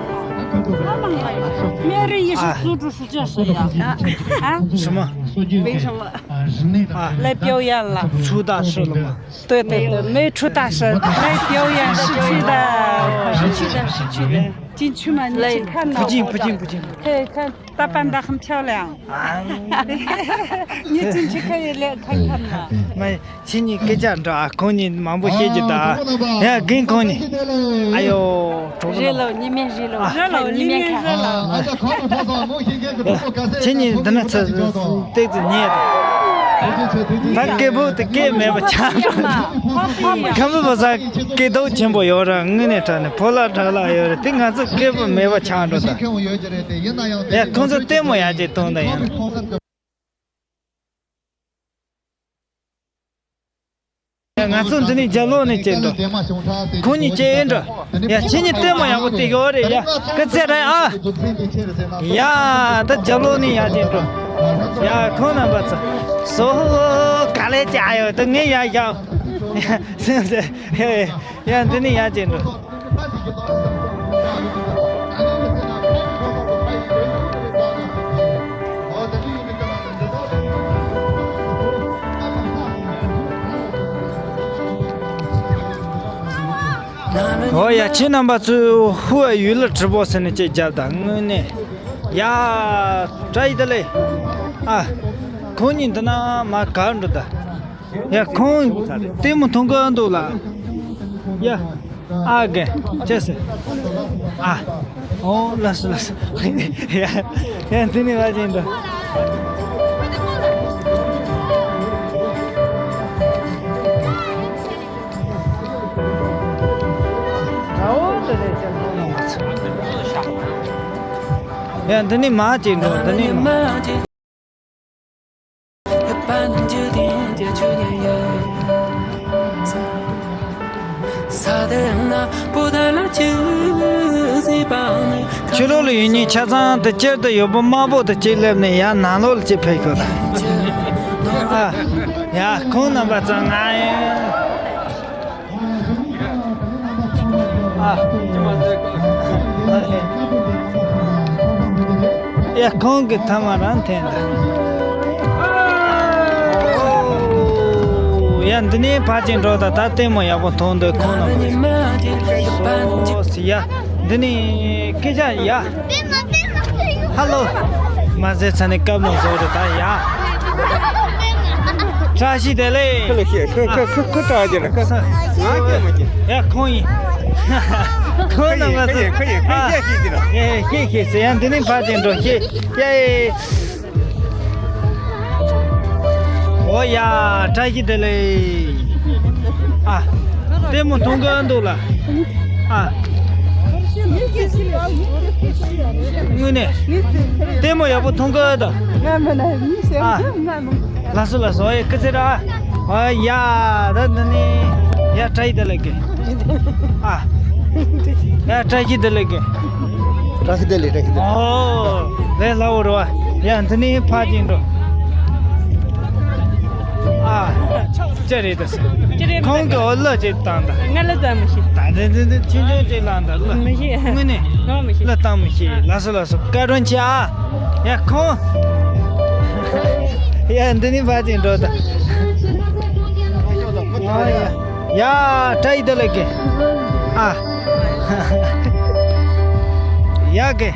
每日一是组织是这是呀。啊？什么？为什么？啊？来表演了。出大事了吗？对对对，没出大事，来表演是去的。是去的，是去的。进去嘛，你去看呐。不进，不进，不进。看看，打扮得很漂亮。啊。你进去可以来看看嘛。没， ཁྱེད་གཉིས་སྐད་ཆ་འདྲ་ཨ། ཁོང་གཉིས་མང་པོ་བཤད་ཀྱི་ད། ཡ་རྒན་ཁོང་གཉིས། ཨ་ཡོ། གྲོགས་རེད་ལོ། ཉི་མའི་རེད་ལོ། ཨ། རེད་ལོ། ཉི་མའི་རེད་ལོ། ཁྱེད་གཉིས་འདི་ན་ཚ་སྟེགས་ཚུ་ཉེ་ད། ད་སྐད་པོ་དེ་སྐད་མེད་པ་ཆགས་འགྲོ། ཁམས་པའི་བཟའ་སྐད་སྡུག་ཆེན་པོ་ཡོད་ར། དངོས་གནས་དྲང་གནས་ཕོ་ལ་དྲག་ལ་ཡོད་ར། དེ་ང་ཚོ་སྐད་པོ་མེད་པ་ཆགས་འགྲོ་ད། ཡ་ཁོང་ཚོ་ལྟད་མོ་ཡག་ཅིག་གཏོང་ད་ཡིན། ང་ཚོ་འདི་ནས་རྒྱབ་ལོགས་ནས་སྐྱེལ་འགྲོ། ཁོང་གཉིས་སྐྱེལ་འགྲོ། ཡ་ཁྱེད་གཉིས་ལྟད་མོ་ཡག་པོ་དེ་ཡོད་རེད་ཡ། སྐུ་ཚེ་རིང་ཨ། ཡ་ད་རྒྱབ་ལོགས་ནས་ཡར་སྐྱེལ་འགྲོ། ཡ་ཁོང་རྣམ་པ་ཚོ། སོ་ཧོ་ག་ལེ་ཅི་ཨ་ཡོད་ད་ངས་ཡར་བཞག་ཡ་འདི་ནས་ཡར་སྐྱེལ་འགྲོ། ཨོ་ཡ་ཁྱེད་རྣམ་པ་ཚོས་ཧུའེ་ཡུལ་ལ་直播ཟེར་ནས་ཅིག་བརྒྱབ་ད་དངོས་གནས། ཡ་བཀྲ་ཤིས་བདེ་ལེགས། ཨ། ཁོང་གཉིས་འདི་ན་མ་གར་འགྲོ་ད། ཡ་ཁོང་ལྟད་མོ་མཐོང་གི་འདུག་ལ། ཡ། ཨ་གེ། ཅེས། ཨ། ཨོ་ལགས་སོ་ལགས་སོ། ཡ། ཡ་འདི་ནི་བ་ཅན་དུ། ཡ་འདི་ནི་མ་ཅན་དུ། འདི་ནི་མ། ཕྱི་ལོགས་ལ་ཡོད་མཁན་ཆ་ཚང་དུ་སྤྱིར་དུ་ཡོད་པ་དམར་པོ་དུ་གཅིག་སླེབས་ནས་ཡར་ནང་ལོགས་ལ་གཅིག་ཕེབས་ཤོག་དང་། ཨ། ཡ་ཁོང་རྣམ་པ་ཚང་ང་ཨ། ཡ་ཁོང་གི་ཐ་མ་རང་འཐེན་ད། ཡ་འདི་ནས་ཕར་ཅིག་འགྲོ་ད། ད་ལྟད་མོ་ཡག་པོ་མཐོང་འདུག་ཁོང་རྣམ་པ། ཡ་འདི་ནས་སྐད་ཆ་ཡ། ཧ་ལོ། མ་ཟེར་ཚ་ནས་སྐབས་ནང་བཟོ་རེད་ད་ཡ། བཀྲ་ཤིས་བདེ་ལེགས། ཁ་ལ་ཤེས། ཁ་ཁ་ཁ་ཁ་བཀྲ་ཤིས་ར་ཁ། ང་སྐད་མ་སྐྱེ། ཡ་ཁོང་ཡིན། ཁོང་རྣམ་པ་ཚོ། ཁ་ཡིན་ཁ་ཡིན་ཁ་ཡིན་ཁ་ཡིན་ཤེས་ཀྱི་ར། ཨེ་ཤེས་ཤེས་ཟེར། ཡ་འདི་ནས་ཕར་ཅིག་འགྲོ་ཤེས། ཡ་ཨེ། ཨོ་ཡ། བཀྲ་ཤིས་བདེ་ལེགས། ཨ། ལྟད་མོ་མཐོང་གི་འདུག་ལ། ཨ། དངོས་གནས། ལྟད་མོ་ཡག་པོ་མཐོང་གི་འདུག་ཨ། ལགས་སོ་ལགས་སོ། ཨེ་སྐུ་ཚེ་ར། ཨ་ཡ། ད་འདི་ནི། ཡ་བཀྲ་ཤིས་བདེ་ལེགས་གི། ཨ། ཡ་བཀྲ་ཤིས་བདེ་ལེགས་གི། བཀྲ་ཤིས་བདེ་ལེགས། བཀྲ་ཤིས་བདེ་ལེགས། ཨོ། ལས་སླ་བོ་རེད་བ། ཡ་འདི་ནི་ཕར་ཅིག་འགྲོ། ཨ། ཅི་རེད་ད་ཟེར། ཅི་རེད། ཁོང་གི་འོ་ལོ་ཅིག་བཏང་ད། ང་ལ་བཏང་མི་ཤེས། ད་འདི་འདི་འདི་ཆུང་ཆུང་ཅིག་བླངས་ད་ལ། མི་ཤེས། དངོས་གནས། ང་མི་ཤེས། ལ་བཏང་མི་ཤེས། ལགས་སོ་ལགས་སོ། བཀའ་དྲིན་ཆེ་ཨ། ཡ་ཁོང་། ཡ་འདི་ནི་ཕར་ཅིག་འགྲོ་ད། ཨ་ཡ། ཡ་བཀྲ་ཤིས་བདེ་ལེགས་གི། ཨ། ཡ་གི།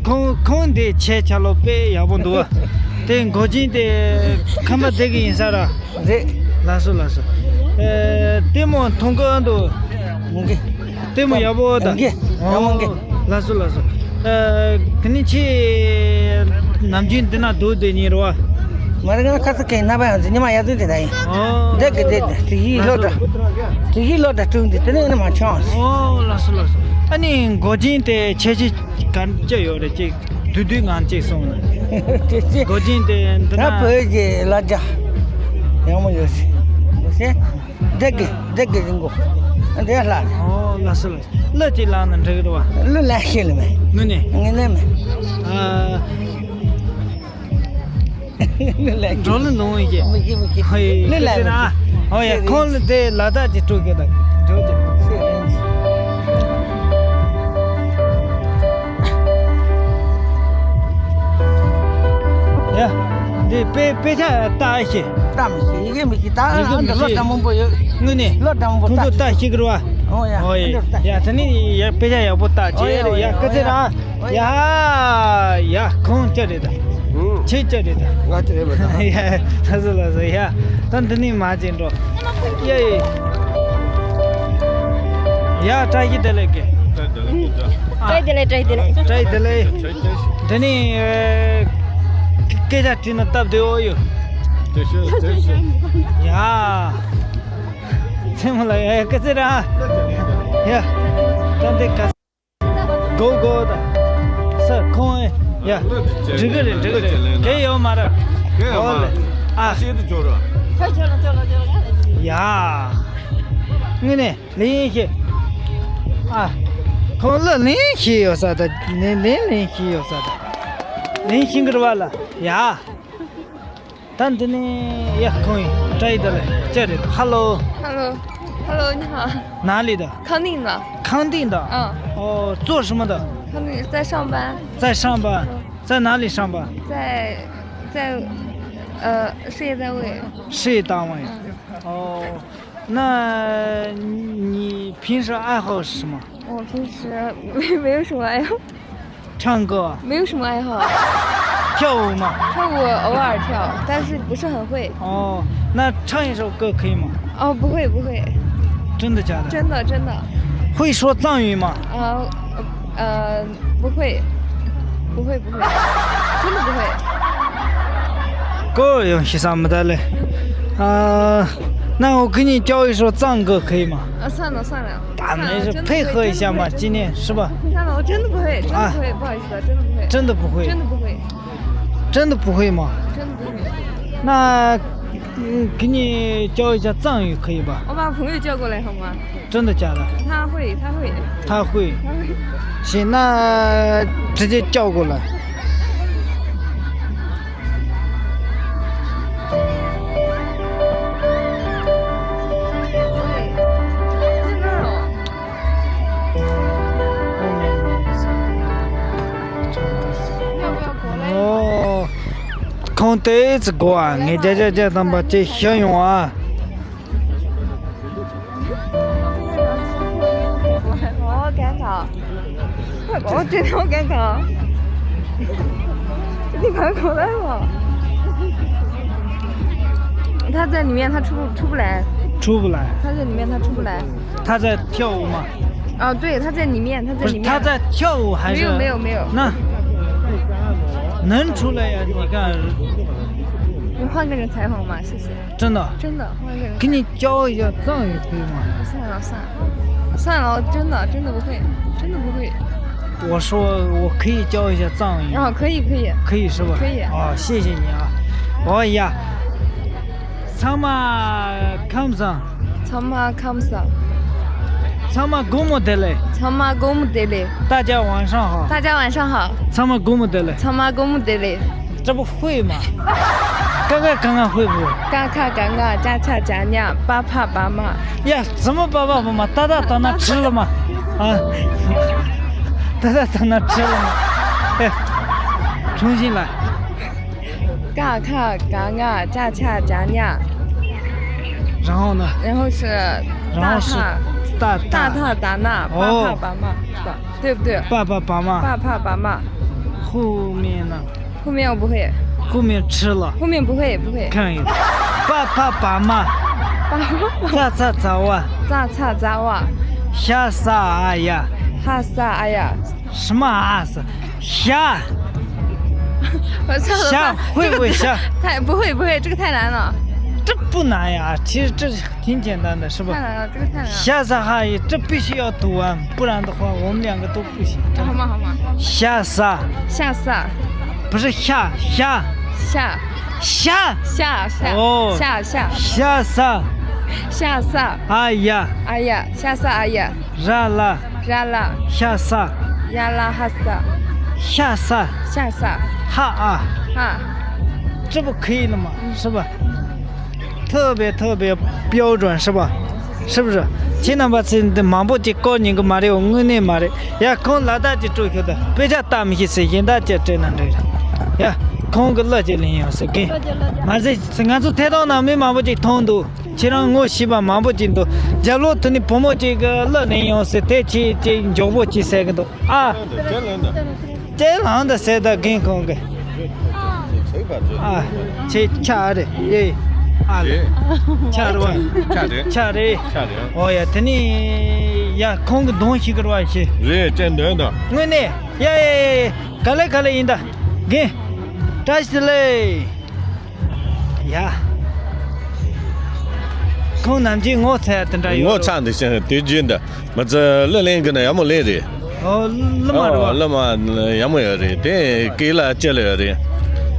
ཁོང་ཁོང་འདི་ཆེ་ཆ་ལོ་དཔེ་ཡག་པོ་འདུག་བ། དེ་མགོ་ཅན་དེ་ཁམས་པ་དེ་གི་ཡིན་ས་ར། རེད། ལགས་སོ་ལགས་སོ། ཨེ། ལྟད་མོ་མཐོང་གི་འདུག་མཐོང་གི། ལྟད་མོ་ཡག་པོ་ད། མཐོང་གི། ཡག་མཐོང་གི། ཨོ། ལགས་སོ་ལགས་སོ། ཨེ། དེ་ནི་ཁྱེད་ནམ་རྒྱུན་འདི་ན་སྡོད་བསྡད་ཉིན་རེད་བ། ང་རང་ང་ཁ་ས་ཁེ་ན་བ་ཡང་ཟི་ཉི་མ་ཡག་ཏུ་དེ་ད་ཡིན། ཨོ། འདྲ་གི་དེ་དེ་ཡིག་ལོ་འདྲ། དེ་ཡིག་ལོ་འདྲ་སྤྲུགས་འདི་དེ་ནི་ཨ་ནི་མ་ཆོག་ཨོ་ལགས་སོ་ལགས་སོ། ཨ་ནི་མགོ་ཅན་དེ་ཆེ་ཆེ་གན་ཅི་ཡོད་རེད་ཅིག་དུས་དུས་ངང་ཅིག་སོང་ན། དེ་ཅི། མགོ་ཅན་དེ་འདི་ན། ད་བོད་ཀྱི་ལ་རྒྱ་ཡག་མོ་ཡོད་ཟེར། འདྲ་གི་འདྲ་གི་རིང་གོ། འདྲ་ལྷག་ཨོ་ལགས་སོ་ལགས་སོ། གླུ་ཅིག་བླངས་ན་འགྲིག་གི་རེད་བ། གླུ་ལེན་ཤེས་ལེ་མེད། ངུ་ནས། ངས་ལེན་མེད། ཨ། འགྲོ་ལ་ལོང་ཡེ། མི་ཤེས་མི་ཤེས། ཧོ་ཡེ། གླུ་ལེན་མི་ཤེས། ཧོ་ཡེ། ཁོང་ལ་དེ་ལ་དྭགས་ཀྱི་སྤྲོ་གི་དང་འགྲོ་གི། ཡ། འདི་དཔེ་དཔེ་ཆ་ལྟ་ཤེས། ལྟ་མི་ཤེས། ཡི་གེ་མི་ཤེས། ད་ཡི་གེ་ཨ་འདི་མི་ཤེས། ལོ་གྲངས་མང་པོ་ཡོད། དངོས་གནས། ལོ་གྲངས་མང་པོ་ཁོང་ཚོ་ལྟ་ཤེས་ཀྱི་རེད་བ། ཨོ་ཡ། ཨོ་ཡེ། ཨ་འདི་ལྟ་ཡ་ཤེས། དེ་ནི་ཡ་དཔེ་ཆ་ཡག་པོ་ལྟ་བྱས། ཨོ་ཡ། ཡ་ཨོ་ཡ། སྐུ་ཚེ་རིང་། ཡ། ཡ། ཁོང་ཅི་རེད་ད། ཨུ། ཁྱེད་ཅི་རེད་ད། ང་ཅི་རེད་མ་ད། ཡ། ལགས་སོ་ལགས་སོ། ཡ། ད་འདི་ནས་མར་ཅིག་འགྲོ། ཡ་ཡེ། ཡ་བཀྲ་ཤིས་བདེ་ལེགས་གི། བཀྲ་ཤིས་བདེ་ལེགས། བཀྲ་ཤིས་བདེ་ལེགས། བཀྲ་ཤིས་བདེ་ལེགས། འདི་ནས་སྐད་ཆ་དྲིས་ན་སྟབས་བདེ་བོ་ཡོད། ཡ། མཚན་མོ་ལ་ཡ་སྐུ་ཚེ་རིང་། ཡ། ད་འདི་ག་གོ་གོ་ད། ས་ཁོང་ཡ། འགྲིག་གི་རེད། འགྲིག་གི་རེད། གལ་ཡོད་མ་རེད། གལ་ཡོད་མ་རེད། ཨ། ཤེས་དུ་འཇོག་རོགས། ཡ། དངོས་གནས་ལེན་ཤེས། ཨ། ཁོང་ལ་ལེན་ཤེས་ཡོད་ས་ད། ལེན་ལེན་ལེན་ཤེས་ཡོད་ས་ད། ལེན་ཤེས་གི་རེད་བ་ལ། ཡ། ད་འདི་ནས་ཡ་ཁོང་ཡིན། བཀྲ་ཤིས་བདེ་ལེགས། ཅི་རེད། ཧ་ལོ། Hello。Hello，你好。哪里的？康定的。康定的。嗯。哦，做什么的？康定，在上班。在上班，在哪里上班？在，在，呃，事业单位。事业单位。嗯。哦，那你平时爱好是什么？我平时没，没有什么爱好。唱歌啊？没有什么爱好。跳舞吗？跳舞偶尔跳，但是不是很会。哦，那唱一首歌可以吗？哦，不会，不会。真的假的？真的真的。会说藏语吗？啊呃不会，不会不会，真的不会。够用西藏没得嘞。啊，那我给你教一首藏歌可以吗？啊，算了算了，打没事，配合一下嘛，今天是吧？算了，我真的不会，真的不会，不好意思，真的不会，真的不会，真的不会。真的不会吗？真的不会。那，嗯，给你教一下藏语可以吧？我把朋友叫过来好吗？真的假的？他会，他会。他会。他会。行，那直接叫过来。ཨོ། ཁོང་དེ་ཙི་གོ་ཨ། ངས་བརྒྱ་ཆ་བརྒྱ་ཐམ་པ་ཅིག་ཤོད་ཡོང་ཨ། 我尴尬，我真的好尴尬。你快过来吧。他在里面，他出不出不来。出不来。他在里面，他出不来。他在跳舞吗？哦，对，他在里面，他在里面。不是，他在跳舞还是？没有没有没有。那能出来呀？你看。你换个人采访吧，谢谢。 真的？真的，我也给你教一下藏语可以吗？算了算了算了，我真的真的不会，真的不会。我说我可以教一下藏语。哦，可以可以。可以是吧？可以。哦，谢谢你啊。哦呀，ཚང་མ་ཁམས་བཟང་། ཚང་མ་ཁམས་བཟང་། ཚང་མ་དགོང་མོ་བདེ་ལེགས། ཚང་མ་དགོང་མོ་བདེ་ལེགས། 大家晚上好། 大家晚上好། ཚང་མ་དགོང་མོ་བདེ་ལེགས། ཚང་མ་དགོང་མོ་བདེ་ལེགས། 这不会吗？ ཀ་ཁ་ག་ང་ཧོས་པོ། ཀ་ཁ་ག་ང་ཅ་ཆ་ཇ་ཉ་པ་ཕ་བ་མ། ཡ། ཙི་མོ་པ་ཕ་བ་མ། ཏ་ཏ་ཏ་ན་ཁྲི་ལ་མ། ཨ། ཏ་ཏ་ཏ་ན་ཁྲི་ལ་མ། ཨེ། 重新来། ཀ་ཁ་ག་ང་ཅ་ཆ་ཇ་ཉ། 然后呢？然后是大，然后是大，大大大大大，哦。 爸爸爸妈，对不对？爸爸爸妈。爸爸爸妈。后面呢？后面我不会。后面吃了。后面不会，不会。看一个。爸爸爸妈。爸爸。咋咋咋哇。咋咋咋哇。吓啥啊呀？吓啥啊呀？什么啊是？吓。我错了，吓，会不会吓？太，不会，不会，这个太难了。这不难呀，其实这 挺简单的，是吧？太难了，这个太难了。 吓啥哈，这必须要读完，不然的话，我们两个都不行。好嘛，好嘛。 吓啥？吓啥？ 不是吓，吓。 吓。 吓。 吓，吓。 哦。 吓，吓。 吓啥？ 吓啥？ 哎呀。 哎呀，吓啥？哎呀。 ར་ལ། ར་ལ། ཤ་ས། ཡ་ལ་ཧ་ས། ཤ་ས། ཤ་ས། ཧ་ཨ། ཧ། 这不可以了吗？是吧？特别特别标准，是吧？是不是？ ཁྱེད་རྣམ་པ་ཚོས་འདི་མང་པོ་ཅིག་བཀོལ་ཉན་གི་མ་རེད། དངོས་གནས་མ་རེད། ཡ། ཁོང་ལ་དྭགས་ཀྱི་སྤྲོ་ཤོད་དང་དཔེ་ཆ་ལྟ་མི་ཤེས་ཟེར། གཞན་དག་ཅིག་སྤྲད་ན་འགྲིག་རེད། ཡ། ཁོང་གི་གླུ་ཅིག་ལེན་ཡོང་ཟེར་གི། མ་ཟད་ང་ཚོ་ཐད་གཏོང་ནང་མི་མང་པོ་ཅིག་མཐོང་འདུག་ཁྱེད་རང་ངོ་ཤེས་པ་མང་པོ་ཅིག་འདུག་རྒྱབ་ལོགས་དེ་ནས་བུ་མོ་ཅིག་གིས་གླུ་ལེན་ཡོང་ཟེར། དེ་ཁྱེད་ཅིག་མགྱོགས་པོ་ཅིག་ཟེར་གི་འདུག་ཨ། ཅེ་ལང་ད་ཟེར་ད་རྒན་ཁོང་གིས། ཨ། ཁྱེད་ཆ་རེད་ཡེ། ཨ་ལ། ཆ་རེད་བ། ཆ་རེད། ཆ་རེད། ཆ་རེད། ཨོ་ཡ། དེ་ནས་ཡ་ཁོང་གི་གདོང་ཤེས་གི་རེད་བ་ཁྱེད། རེད། ཅེ་འདོན་ད། དངོས་གནས་ཡ་ཡ་ཡ་ཡ། ག་ལེ་ག་ལེ་ཡིན་ད། རྒན། བཀྲ་ཤིས་བདེ་ལེགས། ཡ། ཁོང་ནམ་རྒྱུན་ངོ་ཚ་ཡ་དེ་འདྲ་ཡོད། ངོ་ཚ་འདི་ཤེས། དེ་རྒྱུན་དུ་མི་ཚེ་གླུ་ལེན་གི་ན་ཡག་མོ་ལེན་རེད། ཨོ། གླུ་མ་རེད་བ། ཨོ། གླུ་མ་ཡག་མོ་ཡོད་རེད། དེ་སྐད་ལ་ཅི་ལ་ཡོད་རེད།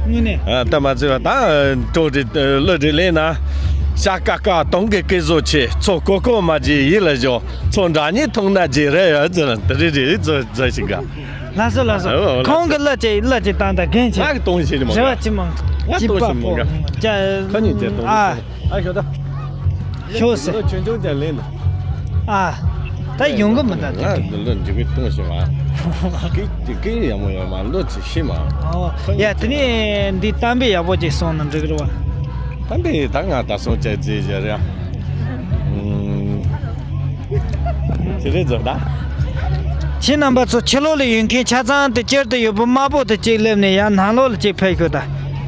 དངོས་གནས། ཨ། ད་མ་ཚད་པ་ད་བྲོ་རེ་གླུ་རེ་ལེན་ན། ཤ་ཀ་ཀ་དུང་གི་སྐད་བཟོ་ཆེ། ཚོ་ཀོ་ཀོ་མ་བརྗེད་ཡིད་ལ་ཞོག་ཚོ་འདྲ་གཉིས་མཐོང་ན་བརྗེད་རེ་ཡོད་ཟེར། དེ་རེ་རེ་བཟོ་བཟོ་ཞིག་ག་ལགས་སོ་ལགས་སོ། ཨོ། ཁོང་གི་གླུ་ཅིག་གླུ་ཅིག་བཏང་དང་རྒན་ཁྱེད། ང་གི་གཏོང་ཤེས་ཀྱི་མ་རེད་བ། ཅི་མང་། ང་གཏོང་ཤེས་མ་རེད། ཁ་ཉིན་བྱས་གཏོང་ཨ། ཤེས་ཨ་ཤོད་ད། ཤོད་ཟེར། ཁྱོད་ཆུང་ཆུང་ཅང་ལེན་ན། ཨ། ད་ཡོང་གི་མི་འདུག་ང་གླུ་འཇུག་གི་གཏོང་ཤེས་མ། སྐད་སྐད་ཡག་མོ་ཡོད་མ། གླུ་ཅིག་ཤེས་མ། ཨོ། ཡ། དེ་ནས་འདི་གཏམ་དཔེ་ཡག་པོ་ཅིག་གསུངས་ན་འགྲིག་གི་རེད་བ། གཏམ་དཔེ་ད་ང་ད་སོང་ཅག་རྩིས་བྱས་རེད། ཨུམ། དེ་རེད་ཟེར་ད། ཁྱེད་རྣམ་པ་ཚོ་ཕྱི་ལོགས་ལ་ཡོད་མཁན་ཆ་ཚང་དེ་སྤྱིར་དུ་ཡོད་པ་དམར་པོ་དེ་གཅིག་སླེབས་ནས་ཡར་ནང་ལོགས་ལ་གཅིག་ཕེབས་ཤོག་ད།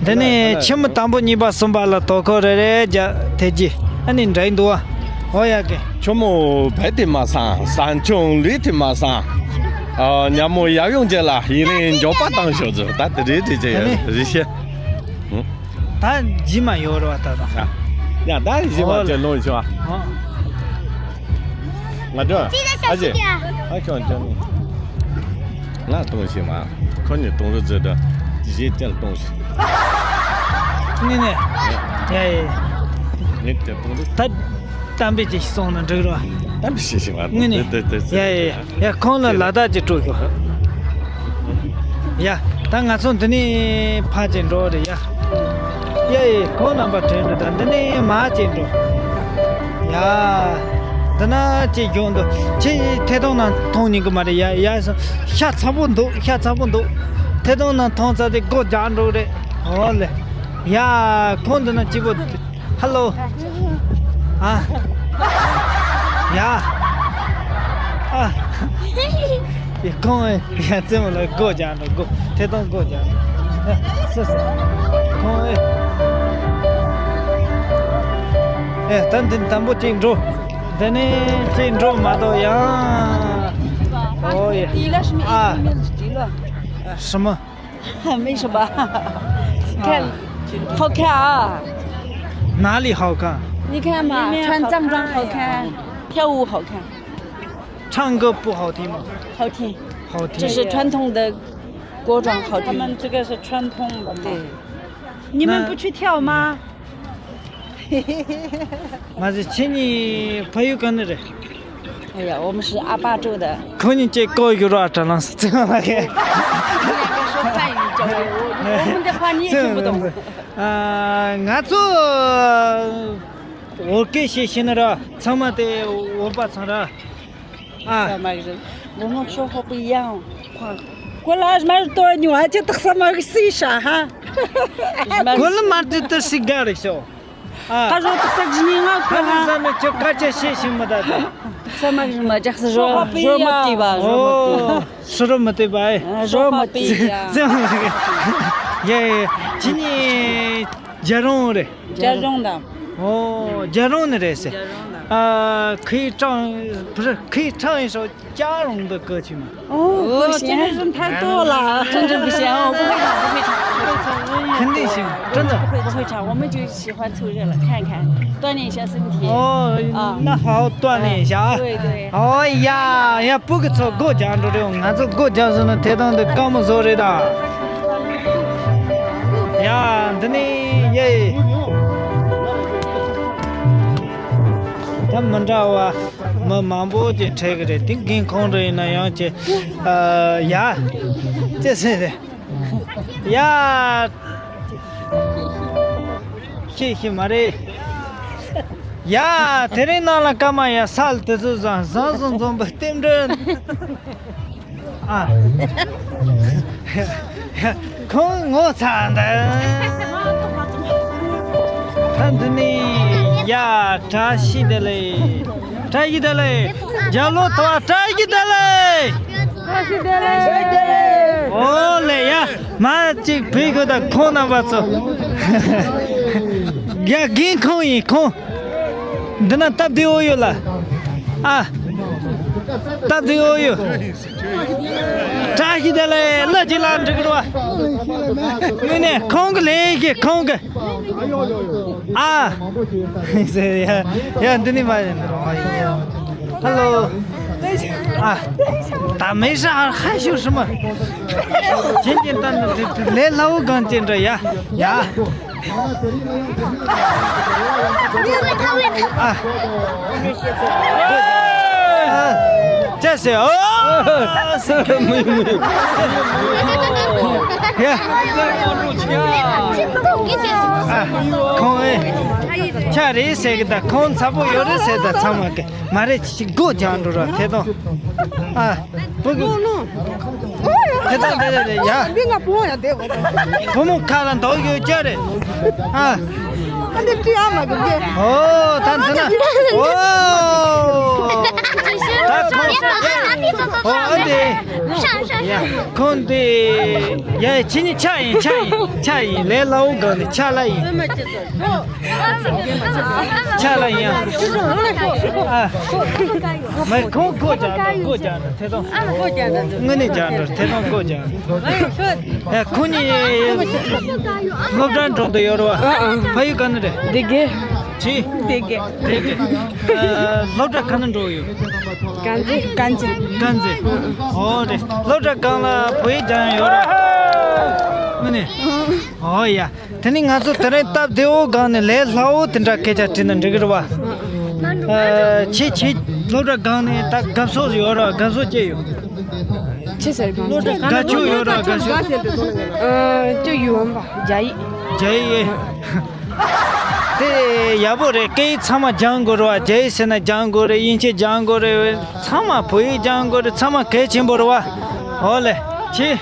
འདི་ནས་ཁྱི་མོ་དང་པོ་གཉིས་པ་གསུམ་པ་ལ་དོ་ཁུར་རེ་རེ་རྒྱག་ཐེ་ཅི། ཨ་ནི་འདྲ་ཡི་འདུག་བ། ཨོ་ཡ་གི། ཆུ་མོ་བལ་དེ་མ་སང་ས་མཆོང་ལུས་དེ་མ་སང་། ཨ་ཉ་མོ་ཡབ་ཡོང་རྗེས་ལ་ཡིན་ལེན་མགྱོགས་པ་བཏང་ཤོག་ཟེར། ད་དེ་རེད་དེ་ཅི་ཡ་རེད་ཤེ། ད་ཇི་མ་ཡོད་རེད་བ་ད་དང་། ཡ་ད་ཇི་མ་ཅི་ལོང་ཤོག་ཨ། ང་འདྲ་ཨ་ཅེ་ཨ་ཁྱོད་ཅོ་ནི། ང་གཏོང་ཤེས་མ། ཁོ་ནི་གཏོང་རུ་ཟེར་ད་ཇི་ཅལ་གཏོང་ཤེས། ནི་ནི། ཡ་ཡ། ངས་དེ་གཏོང་རུ། ད་གཏམ་དཔེ་ཅིག་སོང་ན་འགྲིག་རོ། གཏམ་དཔེ་ཤེས་ཤེས་མ། ནི་ནི། དེ་དེ་དེ། ཡ་ཡ་ཡ། ཡ་ཁོང་ལ་ལ་དྭགས་ཅིག་སྤྲོད་ཤོག་ཡ། ད་ང་ཚོ་འདི་ནས་ཕར་ཅིག་འགྲོ་རེད་ཡ། ཡ་ཡ། ཁོང་རྣམ་པ་དྲན་འགྲོ། ད་འདི་ནས་མར་ཅིག་འགྲོ། ཡ། འདི་ན་ཅིག་བཞུགས་འདུག་ཁྱེད་ཐད་གཏོང་ནང་མཐོང་མྱོང་གི་མ་རེད་ཡ། ཡ་ཤ་ཚ་པོ་འདུག་ཤ་ཚ་པོ་འདུག་ཐད་གཏོང་ནང་མཐོང་ཚར་དེ་སྒོ་རྒྱག་འགྲོ་རེད། འོ་ལེ། ཡ། ཁོང་འདི་ན་སྐྱིད་པོ། ཧ་ལོ། ཨ། ཡ། ཨ། ཡ་ཁོང་ཡ་རྩེད་མོ་ལ་སྒོ་རྒྱག་འགྲོ། སྒོ་ཐད་གཏོང་སྒོ་རྒྱག་འགྲོ། ཨ། སོ་སོ། ཁོང་ཨེ། ཨེ་ད་འདི་དང་པོ་གཅིག་འགྲོ། འདི་ནས་གཅིག་འགྲོ་མ་གཏོགས་ཡང་། ཨོ་ཡ། ཨ། 什么？ 没什么。看，好看啊。哪里好看？你看嘛，穿藏装好看，跳舞好看。唱歌不好听吗？好听。好听。这是传统的国装好听。他们这个是传统的嘛。对。你们不去跳吗？ མ་ཟད་ཁྱེད་གཉིས་ཕ་ཡུལ་ག་ནས་རེད། 哎呀，我们是阿坝州的。 ཁོ་གཉིས་ཀྱིས་བཀོད་ཡོད་ར་དྲ་ལམ་སེ་ཚང་མ་གི། 我们的话你也听不懂。 ཨ། ང་ཚོ་བོད་སྐད་བཤད་ཤེས་ན་ར་ཚང་མ་དེ་བོད་པ་ཚང་ར། ཨ། 我们说话不一样。 Qual é as mais dono? Acha tak sama que se xa ha. Qual é mais de ter cigarro só? ཨ། ཁ་རོ་ཏག་ས་ཇི་ནི་ང་ཁོ་ཧ་ལ་ཟ་ནི་ཁྱོད་སྐད་ཆ་བཤད་ཤེས་མི་ད་ད། ཏག་ས་མ་གི་མ་ཇག་སི་རོ་རོ་མ་ཏི་བ་རོ་མ་ཏི། ཨོ། སུ་རོ་མ་ཏི་བ་ཨེ། རོ་མ་ཏི་ཡ། ཙེ་མ་གི། ཡེ་ཡེ། ཅི་ནི་རྒྱལ་རོང་རེད། རྒྱལ་རོང་དང་། ཨོ། རྒྱལ་རོང་ནི་རེད་ཟེར། རྒྱལ་རོང་དང་། ཨ། 可以唱，不是，可以唱一首嘉荣的歌曲吗？ 哦，不行，真的是太多了。真的不行，我不会唱，不会唱，不会唱。肯定行，真的。不会，不会唱，我们就喜欢凑热闹，看看，锻炼一下身体。哦，啊。那好，锻炼一下啊。对，对。哦呀，ཡ། བུ་གི་ཚོ་སྒོ་རྒྱག་འགྲོ་རེད། ང་ཚོ་སྒོ་རྒྱག་སོང་ན་དེ་དང་དེ་དཀའ་མོ་བཟོ་རེད་ད། ཡ། འདི་ནི་ཡེ། ད་མི་འདྲ་བ། མི་མང་པོ་ཅིག་འཕྲད་ཀྱི་རེད། དེ་རྒན་ཁོང་རེ་ཡིན་ན་ཡང་ཅིག་ཨ། ཡ། ཅི་ཟེར་རེད། ཡ། ཤེས་ཤེས་མ་རེད། ཡ། དེ་རིང་ནང་ལ་སྐར་མ་ཡ་སལ་དེ་ཚོ་བཟང་བཟང་བཟང་བཟང་པོ་རྟེན་འབྲེལ། ཨ། ཁོང་ངོ་ཚ་འདི། ད་འདི་ནི་ཡ། བཀྲ་ཤིས་བདེ་ལེགས། བཀྲ་ཤིས་བདེ་ལེགས། རྒྱ་ལོ་ཐོ་བ་བཀྲ་ཤིས་བདེ་ལེགས། བཀྲ་ཤིས་བདེ་ལེགས། ཨོ་ལེ་ཡ། མ་གཅིག་བུ་གུ་དང་ཁོང་རྣམ་པ་ཚོ། རྒྱ་རྒན་ཁོང་ཡིན་ཁོང་། འདི་ན་སྟབས་བདེ་བོ་ཡོད་ལ། ཨ། སྟབས་བདེ་བོ་ཡོད། བཀྲ་ཤིས་བདེ་ལེགས། ལ་ཅི་ལ་འགྲིག་རོ། ངོས་ནས་ཁོང་གི་ལས་ཀྱི་ཁོང་གི། ཨ། ཡ་ཡ། འདི་ནི་མ་ཡིན། ཧ་ལོ། ཨ། ད་མེ་ཤ་ཧ་ཤུ་ཧྲི་མ། ཅིན་ཅིན་ཏན་ཏན་ལས་ལ་བུ་གང་ཅིན་འདྲ་ཡ། ཡ། ཨ། ཅེས་སེ། ཨོ། སེ་མི་མི། ཡ། ཨ། ཁོང་ཨེ། ཆ་རེད་ཟེར་གི་ད། ཁོང་ཚ་པོ་ཡོད་རེད་ཟེར་ད། ཚང་མ་གི་མ་རེད། ཅིག་སྒོ་རྒྱག་འགྲོ་ར་དེ་དང་། ཨ། བུ་གུ། དེ་དང་དེ་དེ་དེ་ཡ། འདི་ང་བུ་མོ་ཡ་དེ་བ། བུ་མོ་ཁ་ལ་འདོགས་ཡོད་ཅག་རེད། ཨ། ཨ་འདི་ཏི་ཨ་མ་གི་འདི། ཨོ་ད་འདི་ན། ཨོ། ད་ཁོ། ཨོ་ཨ་དེ། ཡ་ཁོང་དེ། ཡ་ཁྱེད་གཉིས་ཆ་ཡིན་ཆ་ཡིན་ཆ་ཡིན་ལས་སླ་བོ་གང་ནས་ཆ་ལ་ཡིན། ཆ་ལ་ཡིན་ཨ། མ་ཁོང་ཁོ་རྒྱག་འགྲོ་ཁོ་རྒྱག་འགྲོ་ཐད་གཏོང་། དངོས་གནས་རྒྱག་འགྲོ་ཐད་གཏོང་ཁོ་རྒྱག་འགྲོ། ཡ་ཁོང་གཉིས་སློབ་གྲྭ་འགྲོ་འདོད་ཡོད་རེད་བ། ཕ་ཡུལ་ག་ནས་རེད། སྡེ་དགེ། ཅི། སྡེ་དགེ། སྡེ་དགེ། སློབ་གྲྭ་ག་ནས་འགྲོ་ཡོད། དཀར་མཛེས། དཀར་མཛེས། དཀར་མཛེས། ཨོ་རེད། སློབ་གྲྭ་སྒང་ལ་བོད་ཡིག་སྦྱང་ཡོད་རེད། དངོས་གནས། ཨོ་ཡ། དེ་ནི་ང་ཚོ་དེ་རིང་སྟབས་བདེ་བོ་སྒང་ནས་ལས་སླ་བོ་དེ་འདྲ་སྐད་ཆ་དྲིས་ན་འགྲིག་གི་རེད་བ། ཨ། ཁྱེད་ཁྱེད་སློབ་གྲྭ་སྒང་ནས་ད་དགའ་ཕྱོགས་ཡོད་ར། དགའ་ཕྱོགས་ཅི་ཡོད། ཅི་ཟེར་གང་། དགའ་ཕྱོགས་ཡོད་ར། དགའ་ཕྱོགས། ཨ། ཅོ་ཡུ་ཝན་པ་རྒྱ་ཡིག་རྒྱ་ཡིག་དེ་ཡག་པོ་རེད། སྐད་ཡིག་ཚང་མ་སྦྱང་དགོས་རེད་བ། རྒྱ་ཡིག་ཟེར་ན་སྦྱང་དགོས་རེད། དབྱིན་ཇི་སྦྱང་དགོས་རེད། ཚང་མ་བོད་ཡིག་སྦྱང་དགོས་རེད། ཚང་མ་གལ་ཆེན་པོ་རེད་བ། ཨོ་ལེ། ཁྱེད།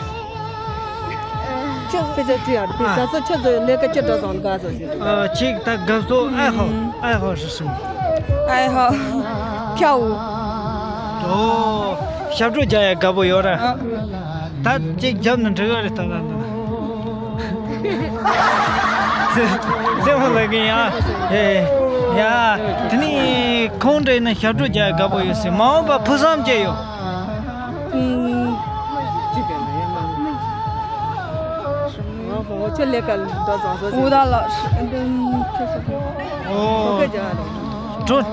ཁྱོད་དཔེ་ཆ་བྲིས་ཡར་དཔེ་ཨ། ས་སོ་ཁྱོད་ཚོའི་ལས་ཀ་ཅི་འདྲ་བཟང་དགའ་སོ་ཞིག་ཨ། ཁྱེད་ད་དགའ་སོ་ཨ་ཧོ། ཨ་ཧོ་ཧྲི་ཧྲི། ཨ་ཧོ། ཁྱའོ། ཨོ། ཞབས་བྲོ་རྒྱག་ཡ་དགའ་པོ་ཡོད་ར། ཨ། ད་ཅིག་རྒྱབ་ན་འགྲིག་ག་རེད་ད་ད་ད། ཟེར་ཟེར་མོ་ལ་གི་ཡ། ཡ། དེ་ནི་ཁོང་འདྲ་ཡིན་ན་ཞབས་བྲོ་རྒྱག་ཡ་དགའ་པོ་ཡོད་ཟེར། མ་འོངས་པ་ཕུགས་བསམ་ཅི་ཡོད། ཨུམ། ཁྱོད་ལས་ཀ་འགྲོ་བཟང་སོ་ཞིག་འུ་ད་ལགས། ཨོ། ཁོ་སྐད་རྒྱག་རོགས།